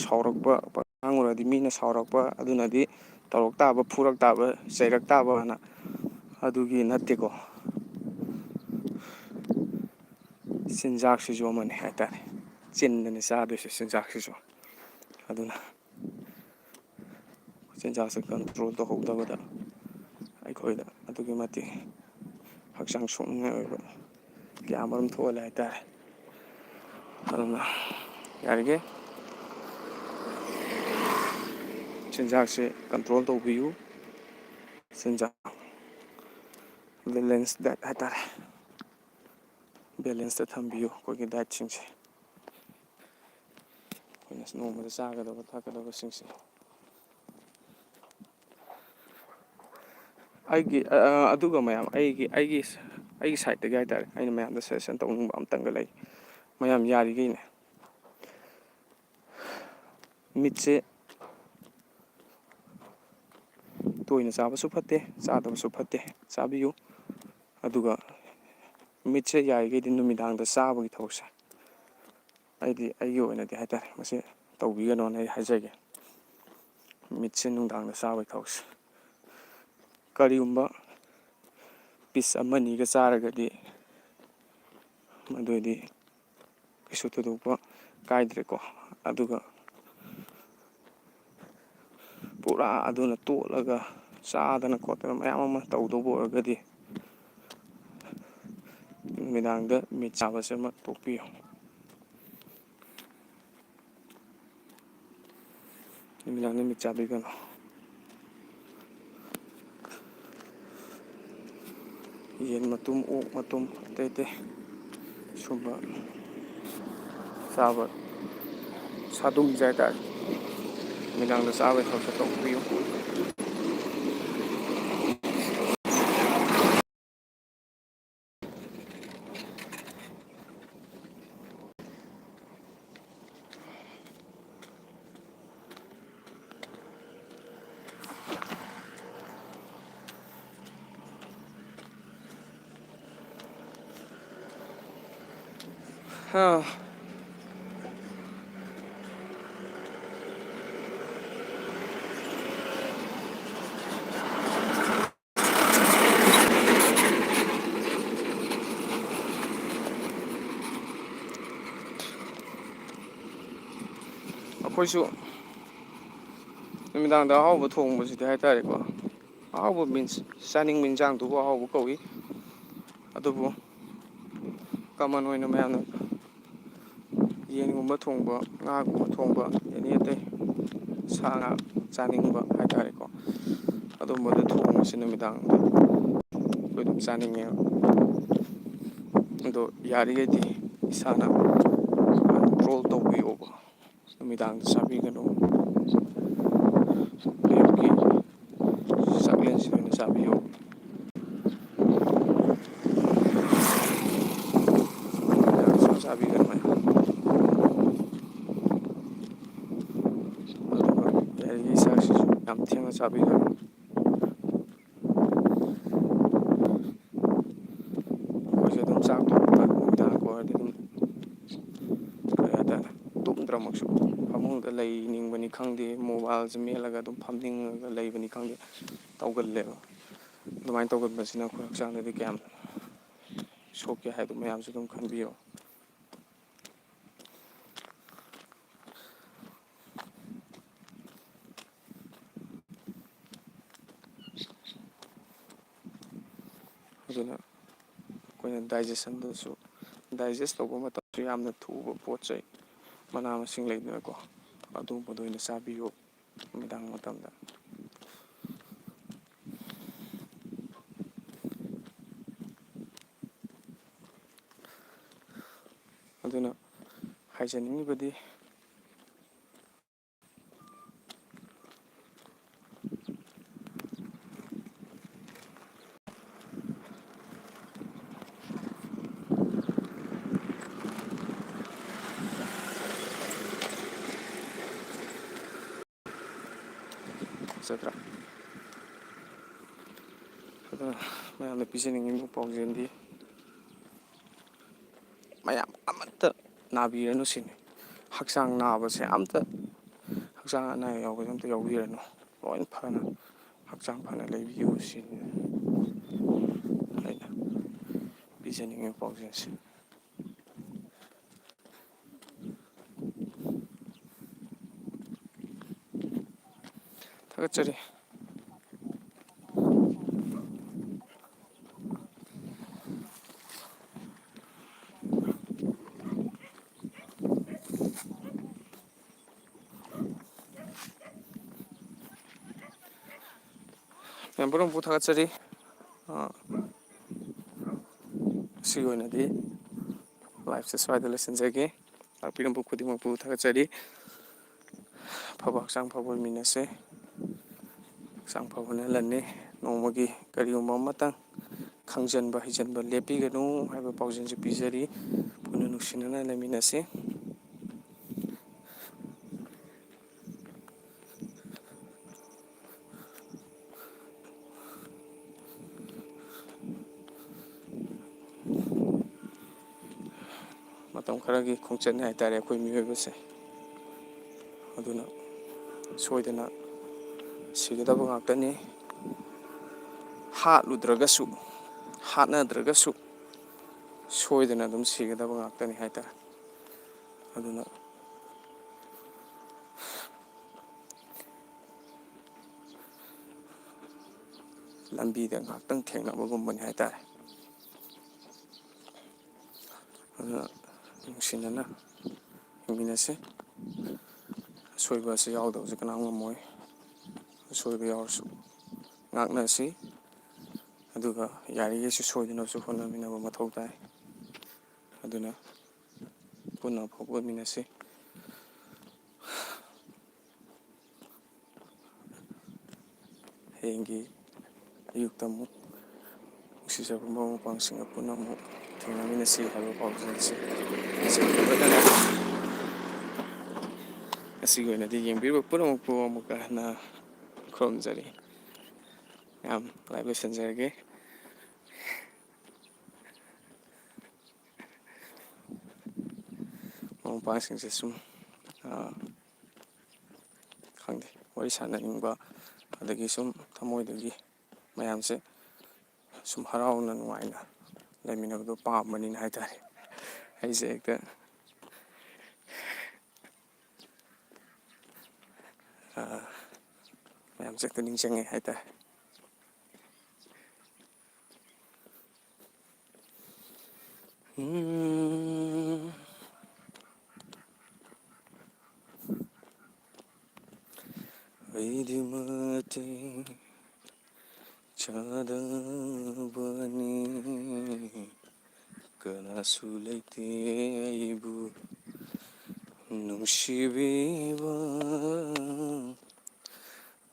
ꯁꯥꯎꯔꯛꯄ, ꯄꯉꯥꯡ ꯎꯔꯗꯤ ꯃꯤꯅ ꯁꯥꯎꯔꯛꯄ, ꯑꯗꯨꯅꯗꯤ ꯇꯧꯔꯛ ꯇꯥꯕ, ꯐꯨꯔꯛ ꯇꯥꯕ, ꯆꯩꯔꯛ ꯇꯥꯕꯅ꯫ ꯑꯗꯨꯒꯤ ꯅꯠꯇꯦꯀꯣ꯫ ꯆꯤꯟꯖꯥꯛꯁꯤꯁꯨ ꯑꯃꯅꯤ ꯍꯥꯏꯇꯥꯔꯦ꯫ ꯆꯤꯟꯗꯅꯤ ꯆꯥꯗꯣꯏꯁꯦ ꯆꯤꯟꯖꯥꯛꯁꯤꯁꯨ꯫ ꯑꯗꯨꯅ ꯆꯤꯟꯖꯥꯛꯁꯦ ꯀꯟꯇ꯭ꯔꯣꯜ ꯇꯧꯍꯧꯗꯕꯗ ꯑꯩꯈꯣꯏꯗ ꯑꯗꯨꯛꯀꯤ ꯃꯇꯤꯛ ꯍꯛꯆꯥꯡ ꯁꯣꯛꯅꯤꯡꯉꯥꯏ ꯑꯣꯏꯕ ꯀꯌꯥ ꯑꯃꯔꯣꯝ ꯊꯣꯛꯍꯜꯂꯦ ꯍꯥꯏꯇꯥꯔꯦ꯫ ꯑꯗꯨꯅ ꯌꯥꯔꯤꯈꯩ ꯆꯤꯟꯖꯥꯛꯁꯦ ꯀꯟꯇ꯭ꯔꯣꯜ ꯇꯧꯕꯤꯌꯨ꯫ ꯆꯤꯟꯖꯥꯛ, ꯕꯦꯂꯦꯟꯁ ꯗꯥꯏꯠ ꯍꯥꯏꯇꯥꯔꯦ, ꯕꯦꯂꯦꯟꯁꯇ ꯊꯝꯕꯤꯌꯨ ꯑꯩꯈꯣꯏꯒꯤ ꯗꯥꯏꯠꯁꯤꯡꯁꯦ꯫ ꯑꯩꯈꯣꯏꯅ ꯅꯣꯡꯃꯗ ꯆꯥꯒꯗꯕ ꯊꯛꯀꯗꯕꯁꯤꯡꯁꯦ꯫ ꯑꯩꯒꯤ, ꯑ, ꯑꯗꯨꯒ ꯃꯌꯥꯝ, ꯑꯩꯒꯤ, ꯑꯩꯒꯤ, ꯑꯩꯒꯤ ꯁꯥꯏꯠꯇꯒꯤ ꯍꯥꯏꯇꯥꯔꯦ, ꯑꯩꯅ ꯃꯌꯥꯝꯗ ꯁꯖꯦꯁꯟ ꯇꯧꯅꯤꯡꯕ ꯑꯝꯇꯪꯒ ꯂꯩ꯫ ꯃꯌꯥꯝ ꯌꯥꯔꯤꯈꯩꯅꯦ, ꯃꯤꯠꯁꯦ ꯇꯣꯏꯅ ꯆꯥꯕꯁꯨ ꯐꯠꯇꯦ, ꯆꯥꯗꯕꯁꯨ ꯐꯠꯇꯦ, ꯆꯥꯕꯤꯌꯨ꯫ ꯑꯗꯨꯒ ꯃꯤꯠꯁꯦ ꯌꯥꯔꯤꯈꯩꯗꯤ ꯅꯨꯃꯤꯗꯥꯡꯗ ꯆꯥꯕꯒꯤ ꯊꯕꯛꯁꯦ, ꯑꯩꯗꯤ ꯑꯩꯒꯤ ꯑꯣꯏꯅꯗꯤ ꯍꯥꯏꯇꯥꯔꯦ, ꯃꯁꯤ ꯇꯧꯕꯤꯒꯅꯣꯅ ꯑꯩ ꯍꯥꯏꯖꯒꯦ꯫ ꯃꯤꯠꯁꯦ ꯅꯨꯡꯗꯥꯡꯗ ꯆꯥꯕꯒꯤ ꯊꯕꯛꯁꯦ, ꯀꯔꯤꯒꯨꯝꯕ ꯄꯤꯁ ꯑꯃꯅꯤꯒ ꯆꯥꯔꯒꯗꯤ ꯃꯗꯨꯗꯤ ꯀꯩꯁꯨ ꯊꯣꯏꯗꯣꯛꯄ ꯀꯥꯏꯗ꯭ꯔꯦꯀꯣ꯫ ꯑꯗꯨꯒ ꯄꯨꯔꯥ ꯑꯗꯨꯅ ꯇꯣꯠꯂꯒ ꯆꯥꯗꯅ ꯈꯣꯠꯇꯅ ꯃꯌꯥꯝ ꯑꯃ ꯇꯧꯗꯧꯕ ꯑꯣꯏꯔꯒꯗꯤ ꯅꯨꯃꯤꯗꯥꯡꯗ ꯃꯤꯠ ꯆꯥꯕꯁꯦ ꯑꯃ ꯇꯣꯛꯄꯤꯌꯨ꯫ ꯅꯨꯃꯤꯗꯥꯡꯗ ꯃꯤꯠ ꯆꯥꯕꯤꯒꯅꯨ꯫ ꯌꯦꯟ ꯃꯇꯨꯝ, ꯑꯣꯛ ꯃꯇꯨꯝ, ꯑꯇꯩ ꯑꯇꯩ ꯁꯨꯝꯕ ꯆꯥꯕ, ꯁꯥꯗꯨꯝꯁꯦ ꯍꯥꯏꯇꯥꯔꯦ, ꯅꯨꯃꯤꯗꯥꯡꯗ ꯆꯥꯕꯒꯤ ꯊꯕꯛꯁꯦ ꯇꯧꯕꯤꯌꯨ꯫ ꯍꯥ꯫ ꯑꯩꯈꯣꯏꯁꯨ ꯅꯨꯃꯤꯗꯥꯡꯗ ꯑꯍꯥꯎꯕ ꯊꯣꯡꯕꯁꯤꯗꯤ ꯍꯥꯏꯇꯥꯔꯦꯀꯣ, ꯑꯍꯥꯎꯕ ꯃꯤꯟꯁ ꯆꯥꯅꯤꯡꯕ ꯏꯟꯁꯥꯡꯗꯨꯕꯨ ꯑꯍꯥꯎꯕ ꯀꯧꯏ꯫ ꯑꯗꯨꯕꯨ ꯀꯃꯟ ꯑꯣꯏꯅ ꯃꯌꯥꯝꯅ ꯌꯦꯟꯒꯨꯝꯕ ꯊꯣꯡꯕ, ꯉꯥꯒꯨꯝꯕ ꯊꯣꯡꯕ, ꯑꯦꯅꯤ ꯑꯇꯩ ꯁꯥ ꯉꯥ ꯆꯥꯅꯤꯡꯕ ꯍꯥꯏꯇꯥꯔꯦꯀꯣ, ꯑꯗꯨꯝꯕꯗ ꯊꯣꯡꯕꯁꯦ ꯅꯨꯃꯤꯗꯥꯡꯗ ꯑꯩꯈꯣꯏ ꯑꯗꯨꯝ ꯆꯥꯅꯤꯡꯉꯦꯕ꯫ ꯑꯗꯣ ꯌꯥꯔꯤꯈꯩꯗꯤ ꯏꯁꯥꯅ ꯀꯟꯇ꯭ꯔꯣꯜ ꯇꯧꯕꯤꯌꯣꯕ꯫ ꯅꯨꯃꯤꯗꯥꯡꯗ ꯆꯥꯕꯤꯒꯅꯨ꯫ ꯑꯌꯨꯛꯀꯤ ꯆꯥꯛꯂꯦꯟꯁꯤꯗ ꯑꯣꯏꯅ ꯆꯥꯕꯤꯌꯨ꯫ ꯅꯨꯃꯤꯗꯥꯡꯗ ꯁꯨꯡꯆꯥ ꯆꯥꯕꯤꯒꯅꯨ ꯍꯥꯏ꯫ ꯑꯗꯨꯒ ꯌꯥꯔꯤꯉꯩ ꯆꯥꯛꯁꯤꯁꯨ ꯌꯥꯝ ꯊꯦꯡꯅ ꯆꯥꯕꯤꯒꯅꯨ꯫ ꯑꯩꯈꯣꯏꯁꯨ ꯑꯗꯨꯝ ꯆꯥꯛ ꯇꯣꯛꯄꯒ ꯅꯨꯃꯤꯗꯥꯡ ꯑꯣꯏꯔꯗꯤ ꯑꯗꯨꯝ ꯀꯔꯤ ꯍꯥꯏꯇꯥꯔꯦ, ꯇꯨꯝꯗ꯭ꯔꯃꯛꯁꯨ ꯐꯃꯨꯡꯗ ꯂꯩꯅꯤꯡꯕꯅꯤ ꯈꯪꯗꯦ, ꯃꯣꯕꯥꯏꯜꯁꯦ ꯃꯦꯠꯂꯒ ꯑꯗꯨꯝ ꯐꯝꯅꯤꯡꯉꯒ ꯂꯩꯕꯅꯤ ꯈꯪꯗꯦ, ꯇꯧꯒꯜꯂꯦꯕ꯫ ꯑꯗꯨꯃꯥꯏꯅ ꯇꯧꯒꯟꯕꯁꯤꯅ ꯑꯩꯈꯣꯏ ꯍꯛꯆꯥꯡꯗꯗꯤ ꯀꯌꯥꯝ ꯁꯣꯛꯀꯦ ꯍꯥꯏꯗꯣ ꯃꯌꯥꯝꯁꯨ ꯑꯗꯨꯝ ꯈꯟꯕꯤꯌꯣ꯫ ꯑꯗꯨꯅ ꯑꯩꯈꯣꯏꯅ ꯗꯥꯏꯖꯦꯁꯟꯗꯁꯨ, ꯗꯥꯏꯖꯦꯁ ꯇꯧꯕ ꯃꯇꯝꯁꯨ ꯌꯥꯝꯅ ꯊꯨꯕ ꯄꯣꯠ ꯆꯩ, ꯃꯅꯥ ꯃꯁꯤꯡ ꯂꯩꯗꯅꯀꯣ, ꯑꯗꯨꯒꯨꯝꯕꯗꯣ ꯑꯣꯏꯅ ꯆꯥꯕꯤꯌꯨ ꯅꯨꯃꯤꯗꯥꯡ ꯃꯇꯝꯗ꯫ ꯑꯗꯨꯅ ꯍꯥꯏꯖꯅꯤꯡꯉꯤꯕꯗꯤ, ꯆꯠꯇ꯭ꯔꯥ? ꯑꯗꯨꯅ ꯃꯌꯥꯝꯗ ꯄꯤꯖꯅꯤꯡꯉꯤꯕ ꯄꯥꯎꯖꯦꯜꯗꯤ, ꯃꯌꯥꯝ ꯑꯃꯠꯇ ꯅꯥꯕꯤꯔꯅꯨ ꯁꯤꯅꯤ꯫ ꯍꯛꯆꯥꯡ ꯅꯥꯕꯁꯦ ꯑꯝꯇ, ꯍꯛꯆꯥꯡ ꯑꯅꯥ ꯑꯌꯦꯛ ꯌꯥꯎꯕꯁꯦ ꯑꯝꯇ ꯌꯥꯎꯕꯤꯔꯅꯨ꯫ ꯂꯣꯏꯅ ꯐꯅ, ꯍꯛꯆꯥꯡ ꯐꯅ ꯂꯩꯕꯤꯌꯨ ꯁꯤꯅꯤ ꯑꯩꯅ ꯄꯤꯖꯅꯤꯡꯉꯤꯕ ꯄꯥꯎꯖꯦꯜꯁꯦ꯫ ꯊꯥꯒꯠꯆꯔꯤ꯫ ꯃꯌꯥꯝ ꯄꯨꯝꯅꯃꯛꯄꯨ ꯊꯥꯒꯠꯆꯔꯤ꯫ ꯑ, ꯉꯁꯤꯒꯤ ꯑꯣꯏꯅꯗꯤ live ꯁꯦ ꯁ꯭ꯋꯥꯏꯗ ꯂꯣꯏꯁꯤꯟꯖꯒꯦ꯫ ꯂꯥꯛꯄꯤꯔꯝꯕ ꯈꯨꯗꯤꯡꯃꯛꯄꯨ ꯊꯥꯒꯠꯆꯔꯤ꯫ ꯑꯐꯕ ꯍꯛꯆꯥꯡ ꯐꯕ ꯑꯣꯏꯃꯤꯟꯅꯁꯦ꯫ ꯍꯛꯆꯥꯡ ꯐꯕꯅ ꯂꯟꯅꯤ꯫ ꯅꯣꯡꯃꯒꯤ ꯀꯔꯤꯒꯨꯝꯕ ꯑꯃꯇꯪ ꯈꯪꯖꯟꯕ ꯍꯩꯖꯟꯕ ꯂꯦꯞꯄꯤꯒꯅꯨ ꯍꯥꯏꯕ ꯄꯥꯎꯖꯦꯜꯁꯨ ꯄꯤꯖꯔꯤ꯫ ꯄꯨꯟꯅ ꯅꯨꯡꯁꯤꯅꯅ ꯂꯩꯃꯤꯟꯅꯁꯤ꯫ ꯃꯇꯝ ꯈꯔꯒꯤ ꯈꯣꯡꯆꯠꯅꯤ ꯍꯥꯏꯇꯥꯔꯦ ꯑꯩꯈꯣꯏ ꯃꯤꯑꯣꯏꯕꯁꯦ꯫ ꯑꯗꯨꯅ ꯁꯣꯏꯗꯅ ꯁꯤꯒꯗꯕ ꯉꯥꯛꯇꯅꯤ꯫ ꯍꯥꯠꯂꯨꯗ꯭ꯔꯒꯁꯨ, ꯍꯥꯠꯅꯗ꯭ꯔꯒꯁꯨ ꯁꯣꯏꯗꯅ ꯑꯗꯨꯝ ꯁꯤꯒꯗꯕ ꯉꯥꯛꯇꯅꯤ ꯍꯥꯏꯇꯥꯔꯦ꯫ ꯑꯗꯨꯅ ꯂꯝꯕꯤꯗ ꯉꯥꯏꯍꯥꯛꯇꯪ ꯊꯦꯡꯅꯕꯒꯨꯝꯕꯅꯤ ꯍꯥꯏꯇꯥꯔꯦ꯫ ꯑꯗꯨꯅ ꯅꯨꯡꯁꯤꯅꯅ ꯍꯤꯡꯃꯤꯟꯅꯁꯤ꯫ ꯑꯁꯣꯏꯕ ꯑꯁꯤ ꯌꯥꯎꯗꯕꯁꯨ ꯀꯅꯥꯝ ꯉꯝꯃꯣꯏ꯫ ꯑꯁꯣꯏꯕ ꯌꯥꯎꯔꯁꯨ ꯉꯥꯛꯅꯁꯤ꯫ ꯑꯗꯨꯒ ꯌꯥꯔꯤꯈꯩꯁꯨ ꯁꯣꯏꯗꯅꯕꯁꯨ ꯍꯣꯠꯅꯃꯤꯟꯅꯕ ꯃꯊꯧ ꯇꯥꯏ꯫ ꯑꯗꯨꯅ ꯄꯨꯟꯅ ꯑꯐꯕ ꯑꯣꯏꯃꯤꯟꯅꯁꯤ꯫ ꯍꯌꯦꯡꯒꯤ ꯑꯌꯨꯛꯇ ꯑꯃꯨꯛ ꯅꯨꯡꯁꯤꯖꯕ ꯃꯔꯨꯞ ꯃꯄꯥꯡꯁꯤꯡꯒ ꯄꯨꯟꯅ ꯑꯃꯨꯛ ꯊꯦꯡꯅꯃꯤꯟꯅꯁꯤ ꯍꯥꯏꯕ ꯄꯥꯎꯖꯦꯜꯁꯤ ꯉꯁꯤꯒꯤ ꯑꯣꯏꯅꯗꯤ ꯌꯦꯡꯕꯤꯔꯤꯕ ꯄꯨꯝꯅꯃꯛꯄꯨ ꯑꯃꯨꯛꯀ ꯍꯟꯅ ꯈꯨꯔꯨꯝꯖꯔꯤ꯫ ꯌꯥꯝ ꯂꯥꯏꯕ ꯂꯣꯏꯁꯤꯟꯖꯔꯒꯦ꯫ ꯃꯔꯨꯞ ꯃꯄꯥꯡꯁꯤꯡꯁꯦ ꯁꯨꯝ, ꯑ, ꯈꯪꯗꯦ, ꯋꯥꯔꯤ ꯁꯥꯟꯅꯅꯤꯡꯕ, ꯑꯗꯒꯤ ꯁꯨꯝ ꯊꯃꯣꯏꯗꯒꯤ ꯃꯌꯥꯝꯁꯦ ꯁꯨꯝ ꯍꯔꯥꯎꯅ ꯅꯨꯡꯉꯥꯏꯅ ꯂꯩꯃꯤꯟꯅꯕꯗꯣ ꯄꯥꯝꯕꯅꯤꯅ ꯍꯥꯏꯇꯥꯔꯦ꯫ ꯑꯩꯁꯦ ꯍꯦꯛꯇ, ꯑ, ꯃꯌꯥꯝꯁꯦ ꯍꯦꯛꯇ ꯅꯤꯡꯁꯤꯡꯉꯦ ꯍꯥꯏꯇꯥꯔꯦ꯫ ꯎꯝ꯫ ꯑꯩꯗꯤ ꯃꯇꯤꯛ ꯆꯥꯗꯕꯅꯤ, ꯀꯅꯥꯁꯨ ꯂꯩꯇꯦ ꯑꯩꯕꯨ ꯅꯨꯡꯁꯤꯕꯤꯕ꯫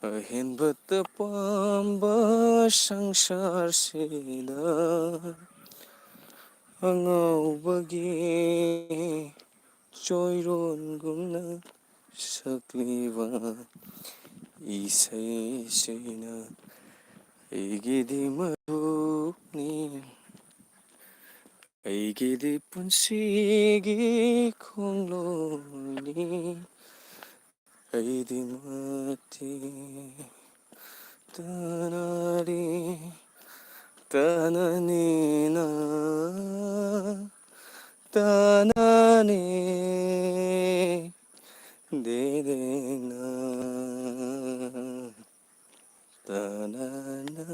ꯑꯍꯦꯟꯕꯇ ꯄꯥꯝꯕ ꯁꯪꯁꯥꯔꯁꯤꯗ ꯑꯉꯥꯎꯕꯒꯤ ꯆꯣꯏꯔꯣꯟꯒꯨꯝꯅ ꯁꯛꯂꯤꯕ ꯏꯁꯩꯁꯤꯅ ꯑꯩꯒꯤꯗꯤ ꯃꯔꯨꯞꯅꯤ꯫ ꯑꯩꯒꯤꯗꯤ ꯄꯨꯟꯁꯤꯒꯤ ꯈꯣꯡꯂꯣꯏꯅꯤ꯫ ꯑꯩꯗꯤ ꯃꯇꯤꯛ ꯇꯅꯔꯤ, ꯇꯅꯅꯤꯅ, ꯇꯅꯅꯤ ꯗꯦꯗꯦꯅ, ꯇꯅꯅ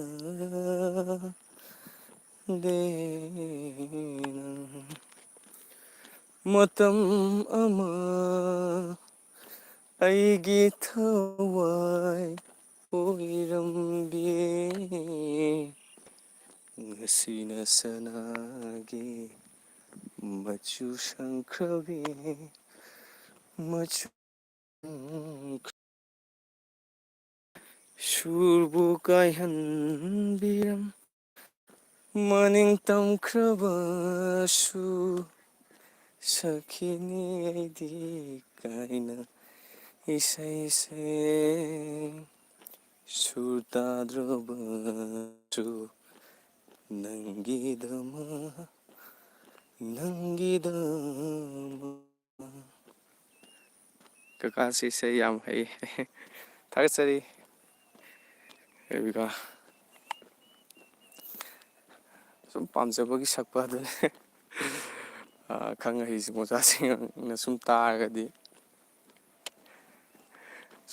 ꯗꯦꯅ꯫ ꯃꯇꯝ ꯑꯃ ꯑꯩꯒꯤ ꯊꯋꯥꯏ ꯑꯣꯏꯔꯝꯕꯤ, ꯉꯁꯤꯅ ꯁꯅꯥꯒꯤ ꯃꯆꯨ ꯁꯪꯈ꯭ꯔꯕꯤ, ꯃꯆꯨ ꯁꯨꯔꯕꯨ ꯀꯥꯏꯍꯟꯕꯤꯔꯝ, ꯃꯅꯤꯡ ꯇꯝꯈ꯭ꯔꯕꯁꯨ ꯁꯛꯈꯤꯅꯤ ꯑꯩꯗꯤ ꯀꯥꯏꯅ ꯏꯁꯩꯁꯦ꯫ ꯁꯨꯔ ꯇꯥꯗ꯭ꯔꯕꯁꯨ ꯅꯪꯒꯤꯗꯃꯛ, ꯅꯪꯒꯤꯗꯃꯛ꯫ ꯀꯀꯥꯁꯤ ꯏꯁꯩ ꯌꯥꯝ ꯍꯩ꯫ ꯊꯥꯒꯠꯆꯔꯤ꯫ ꯑꯗꯨꯒ ꯁꯨꯝ ꯄꯥꯝꯖꯕꯒꯤ ꯁꯛꯄ ꯑꯗꯨꯅꯤ꯫ ꯑ, ꯈꯪ ꯑꯍꯩꯁꯤꯡ ꯑꯣꯖꯥꯁꯤꯡꯅ ꯁꯨꯝ ꯇꯥꯔꯒꯗꯤ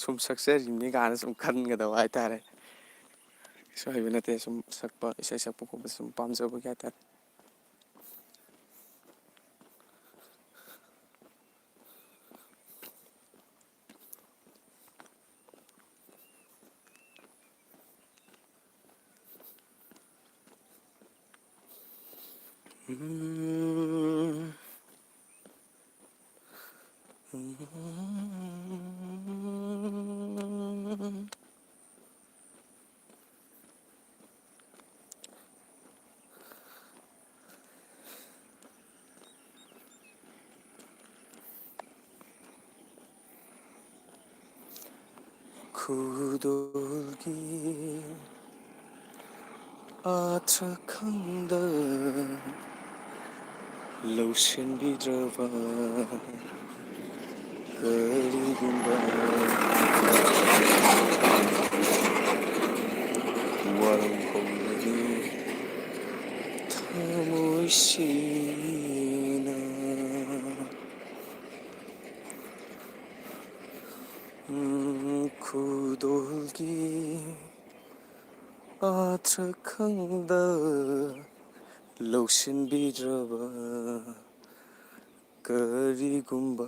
ꯁꯨꯝ ꯁꯛꯆꯔꯤꯕꯅꯤ ꯀꯥꯏꯅ ꯁꯨꯝ ꯈꯟꯒꯗꯕ ꯍꯥꯏꯇꯥꯔꯦ꯫ ꯀꯩꯁꯨ ꯍꯩꯕ ꯅꯠꯇꯦ, ꯁꯨꯝ ꯁꯛꯄ, ꯏꯁꯩ ꯁꯛꯄ ꯈꯣꯠꯄ ꯁꯨꯝ ꯄꯥꯝꯖꯕꯒꯤ ꯍꯥꯏꯇꯥꯔꯦ꯫ ꯈꯨꯗꯣꯜꯒꯤ ꯑꯥꯊ꯭ꯔ ꯈꯪꯗ ꯂꯧꯁꯤꯟꯕꯤꯗ꯭ꯔꯕ ꯀꯔꯤꯒꯨꯝꯕ ꯋꯥꯔꯧ ꯍꯧꯔꯅꯤ ꯊꯃꯣꯏꯁꯤꯅ꯫ ꯎꯝ, ꯈꯨꯗꯣꯜꯒꯤ ꯑꯥꯊ꯭ꯔ ꯈꯪꯗ ꯂꯧꯁꯤꯟꯕꯤꯗ꯭ꯔꯕ ꯀꯔꯤꯒꯨꯝꯕ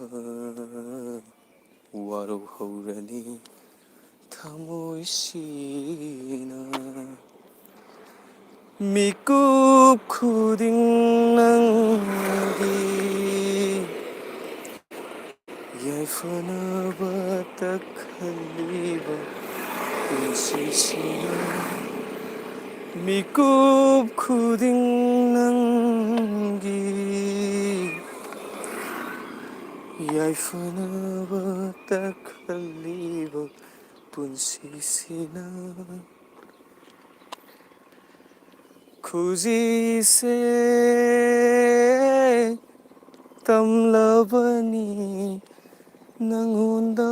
ꯋꯥꯔꯧ ꯍꯧꯔꯅꯤ ꯊꯃꯣꯏꯁꯤꯅ꯫ ꯃꯤꯀꯨꯞ ꯈꯨꯗꯤꯡ ꯅꯪꯒꯤ ꯌꯥꯏꯐꯅꯕꯇ ꯈꯜꯂꯤꯕ ꯄꯨꯟꯁꯤꯁꯤꯅ꯫ ꯃꯤꯀꯨꯞ ꯈꯨꯗꯤꯡ ꯅꯪꯒꯤ ꯌꯥꯏꯐꯅꯕꯇ ꯈꯜꯂꯤꯕ ꯄꯨꯟꯁꯤꯁꯤꯅ꯫ ꯈꯨꯖꯤꯁꯦ ꯇꯝꯂꯕꯅꯤ ꯅꯉꯣꯟꯗ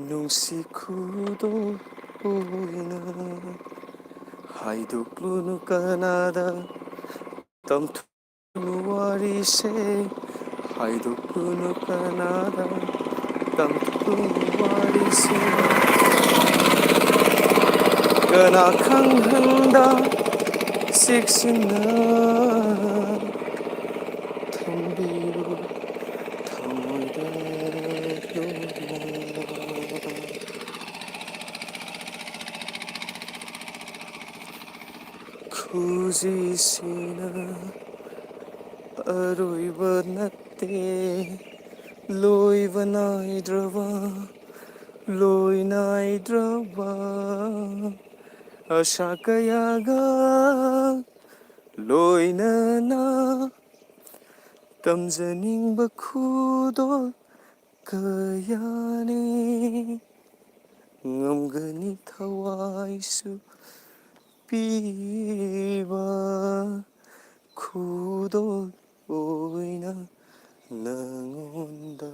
ꯅꯨꯡꯁꯤ ꯈꯨꯗꯣꯜ ꯑꯣꯏꯅ꯫ ꯍꯥꯏꯗꯣꯛꯂꯨꯅꯨ ꯀꯅꯥꯗ ꯇꯝꯊꯣꯛꯂꯨꯅꯨ ꯋꯥꯔꯤꯁꯦ, ꯍꯥꯏꯗꯣꯛꯂꯨꯅꯨ ꯀꯅꯥꯗ ꯇꯝꯊꯨ ꯋꯥꯔꯤꯁꯦ ꯀꯅꯥ ꯈꯪꯍꯟꯗ ꯆꯦꯛꯁꯤꯟꯅ ꯊꯝꯕꯤꯌꯨ ꯊꯃꯣꯏꯗ ꯂꯨꯝꯅ꯫ ꯈꯨꯖꯤꯁꯤꯅ ꯑꯔꯣꯏꯕ ꯅꯠꯇꯦ, ꯂꯣꯏꯕ ꯅꯥꯏꯗ꯭ꯔꯕ, ꯂꯣꯏ ꯅꯥꯏꯗ꯭ꯔꯕ ꯑꯁꯥ ꯀꯌꯥꯒ ꯂꯣꯏꯅꯅ ꯇꯝꯖꯅꯤꯡꯕ ꯈꯨꯗꯣꯜ ꯀꯌꯥꯅꯤ꯫ ꯉꯝꯒꯅꯤ ꯊꯋꯥꯏꯁꯨ ꯄꯤꯕ ꯈꯨꯗꯣꯜ ꯑꯣꯏꯅ ꯅꯉꯣꯟꯗ꯫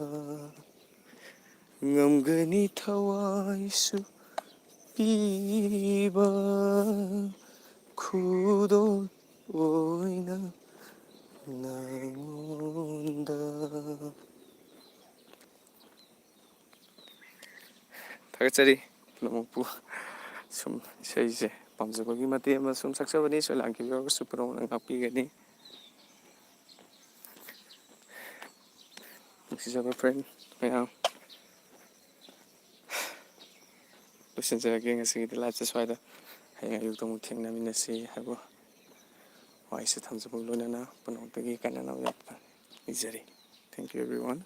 ꯉꯝꯒꯅꯤ ꯊꯋꯥꯏꯁꯨ ꯄꯤꯕ ꯈꯨꯗꯣꯜ ꯑꯣꯏꯅ ꯅꯉꯣꯟꯗ꯫ ꯊꯥꯒꯠꯆꯔꯤ ꯄꯨꯝꯅꯃꯛꯄꯨ꯫ ꯁꯨꯝ ꯏꯁꯩꯁꯦ ꯄꯥꯝꯖꯕꯒꯤ ꯃꯇꯦꯛ ꯑꯃ ꯁꯨꯝ ꯁꯛꯆꯕꯅꯤ, ꯁꯣꯏ ꯂꯥꯟꯈꯤꯕ ꯌꯥꯎꯔꯒꯁꯨ ꯄꯨꯝꯅꯃꯛꯅ ꯉꯥꯛꯄꯤꯒꯅꯤ꯫ ꯅꯨꯡꯁꯤꯖꯕ ꯐ꯭ꯔꯦꯟ ꯃꯌꯥꯝ, ꯂꯣꯏꯁꯤꯟꯖꯔꯒꯦ ꯉꯁꯤꯒꯤꯗꯤ ꯂꯥꯏꯞꯁꯦ ꯁ꯭ꯋꯥꯏꯗ꯫ ꯍꯌꯦꯡ ꯑꯌꯨꯛꯇ ꯑꯃꯨꯛ ꯊꯦꯡꯅꯃꯤꯟꯅꯁꯤ ꯍꯥꯏꯕ ꯋꯥꯍꯩꯁꯦ ꯊꯝꯖꯕꯒ ꯂꯣꯏꯅꯅ ꯄꯨꯝꯅꯃꯛꯇꯒꯤ ꯀꯥꯏꯅꯅꯕ ꯌꯥꯏꯐꯅ ꯅꯤꯖꯔꯤ꯫ Thank you everyone.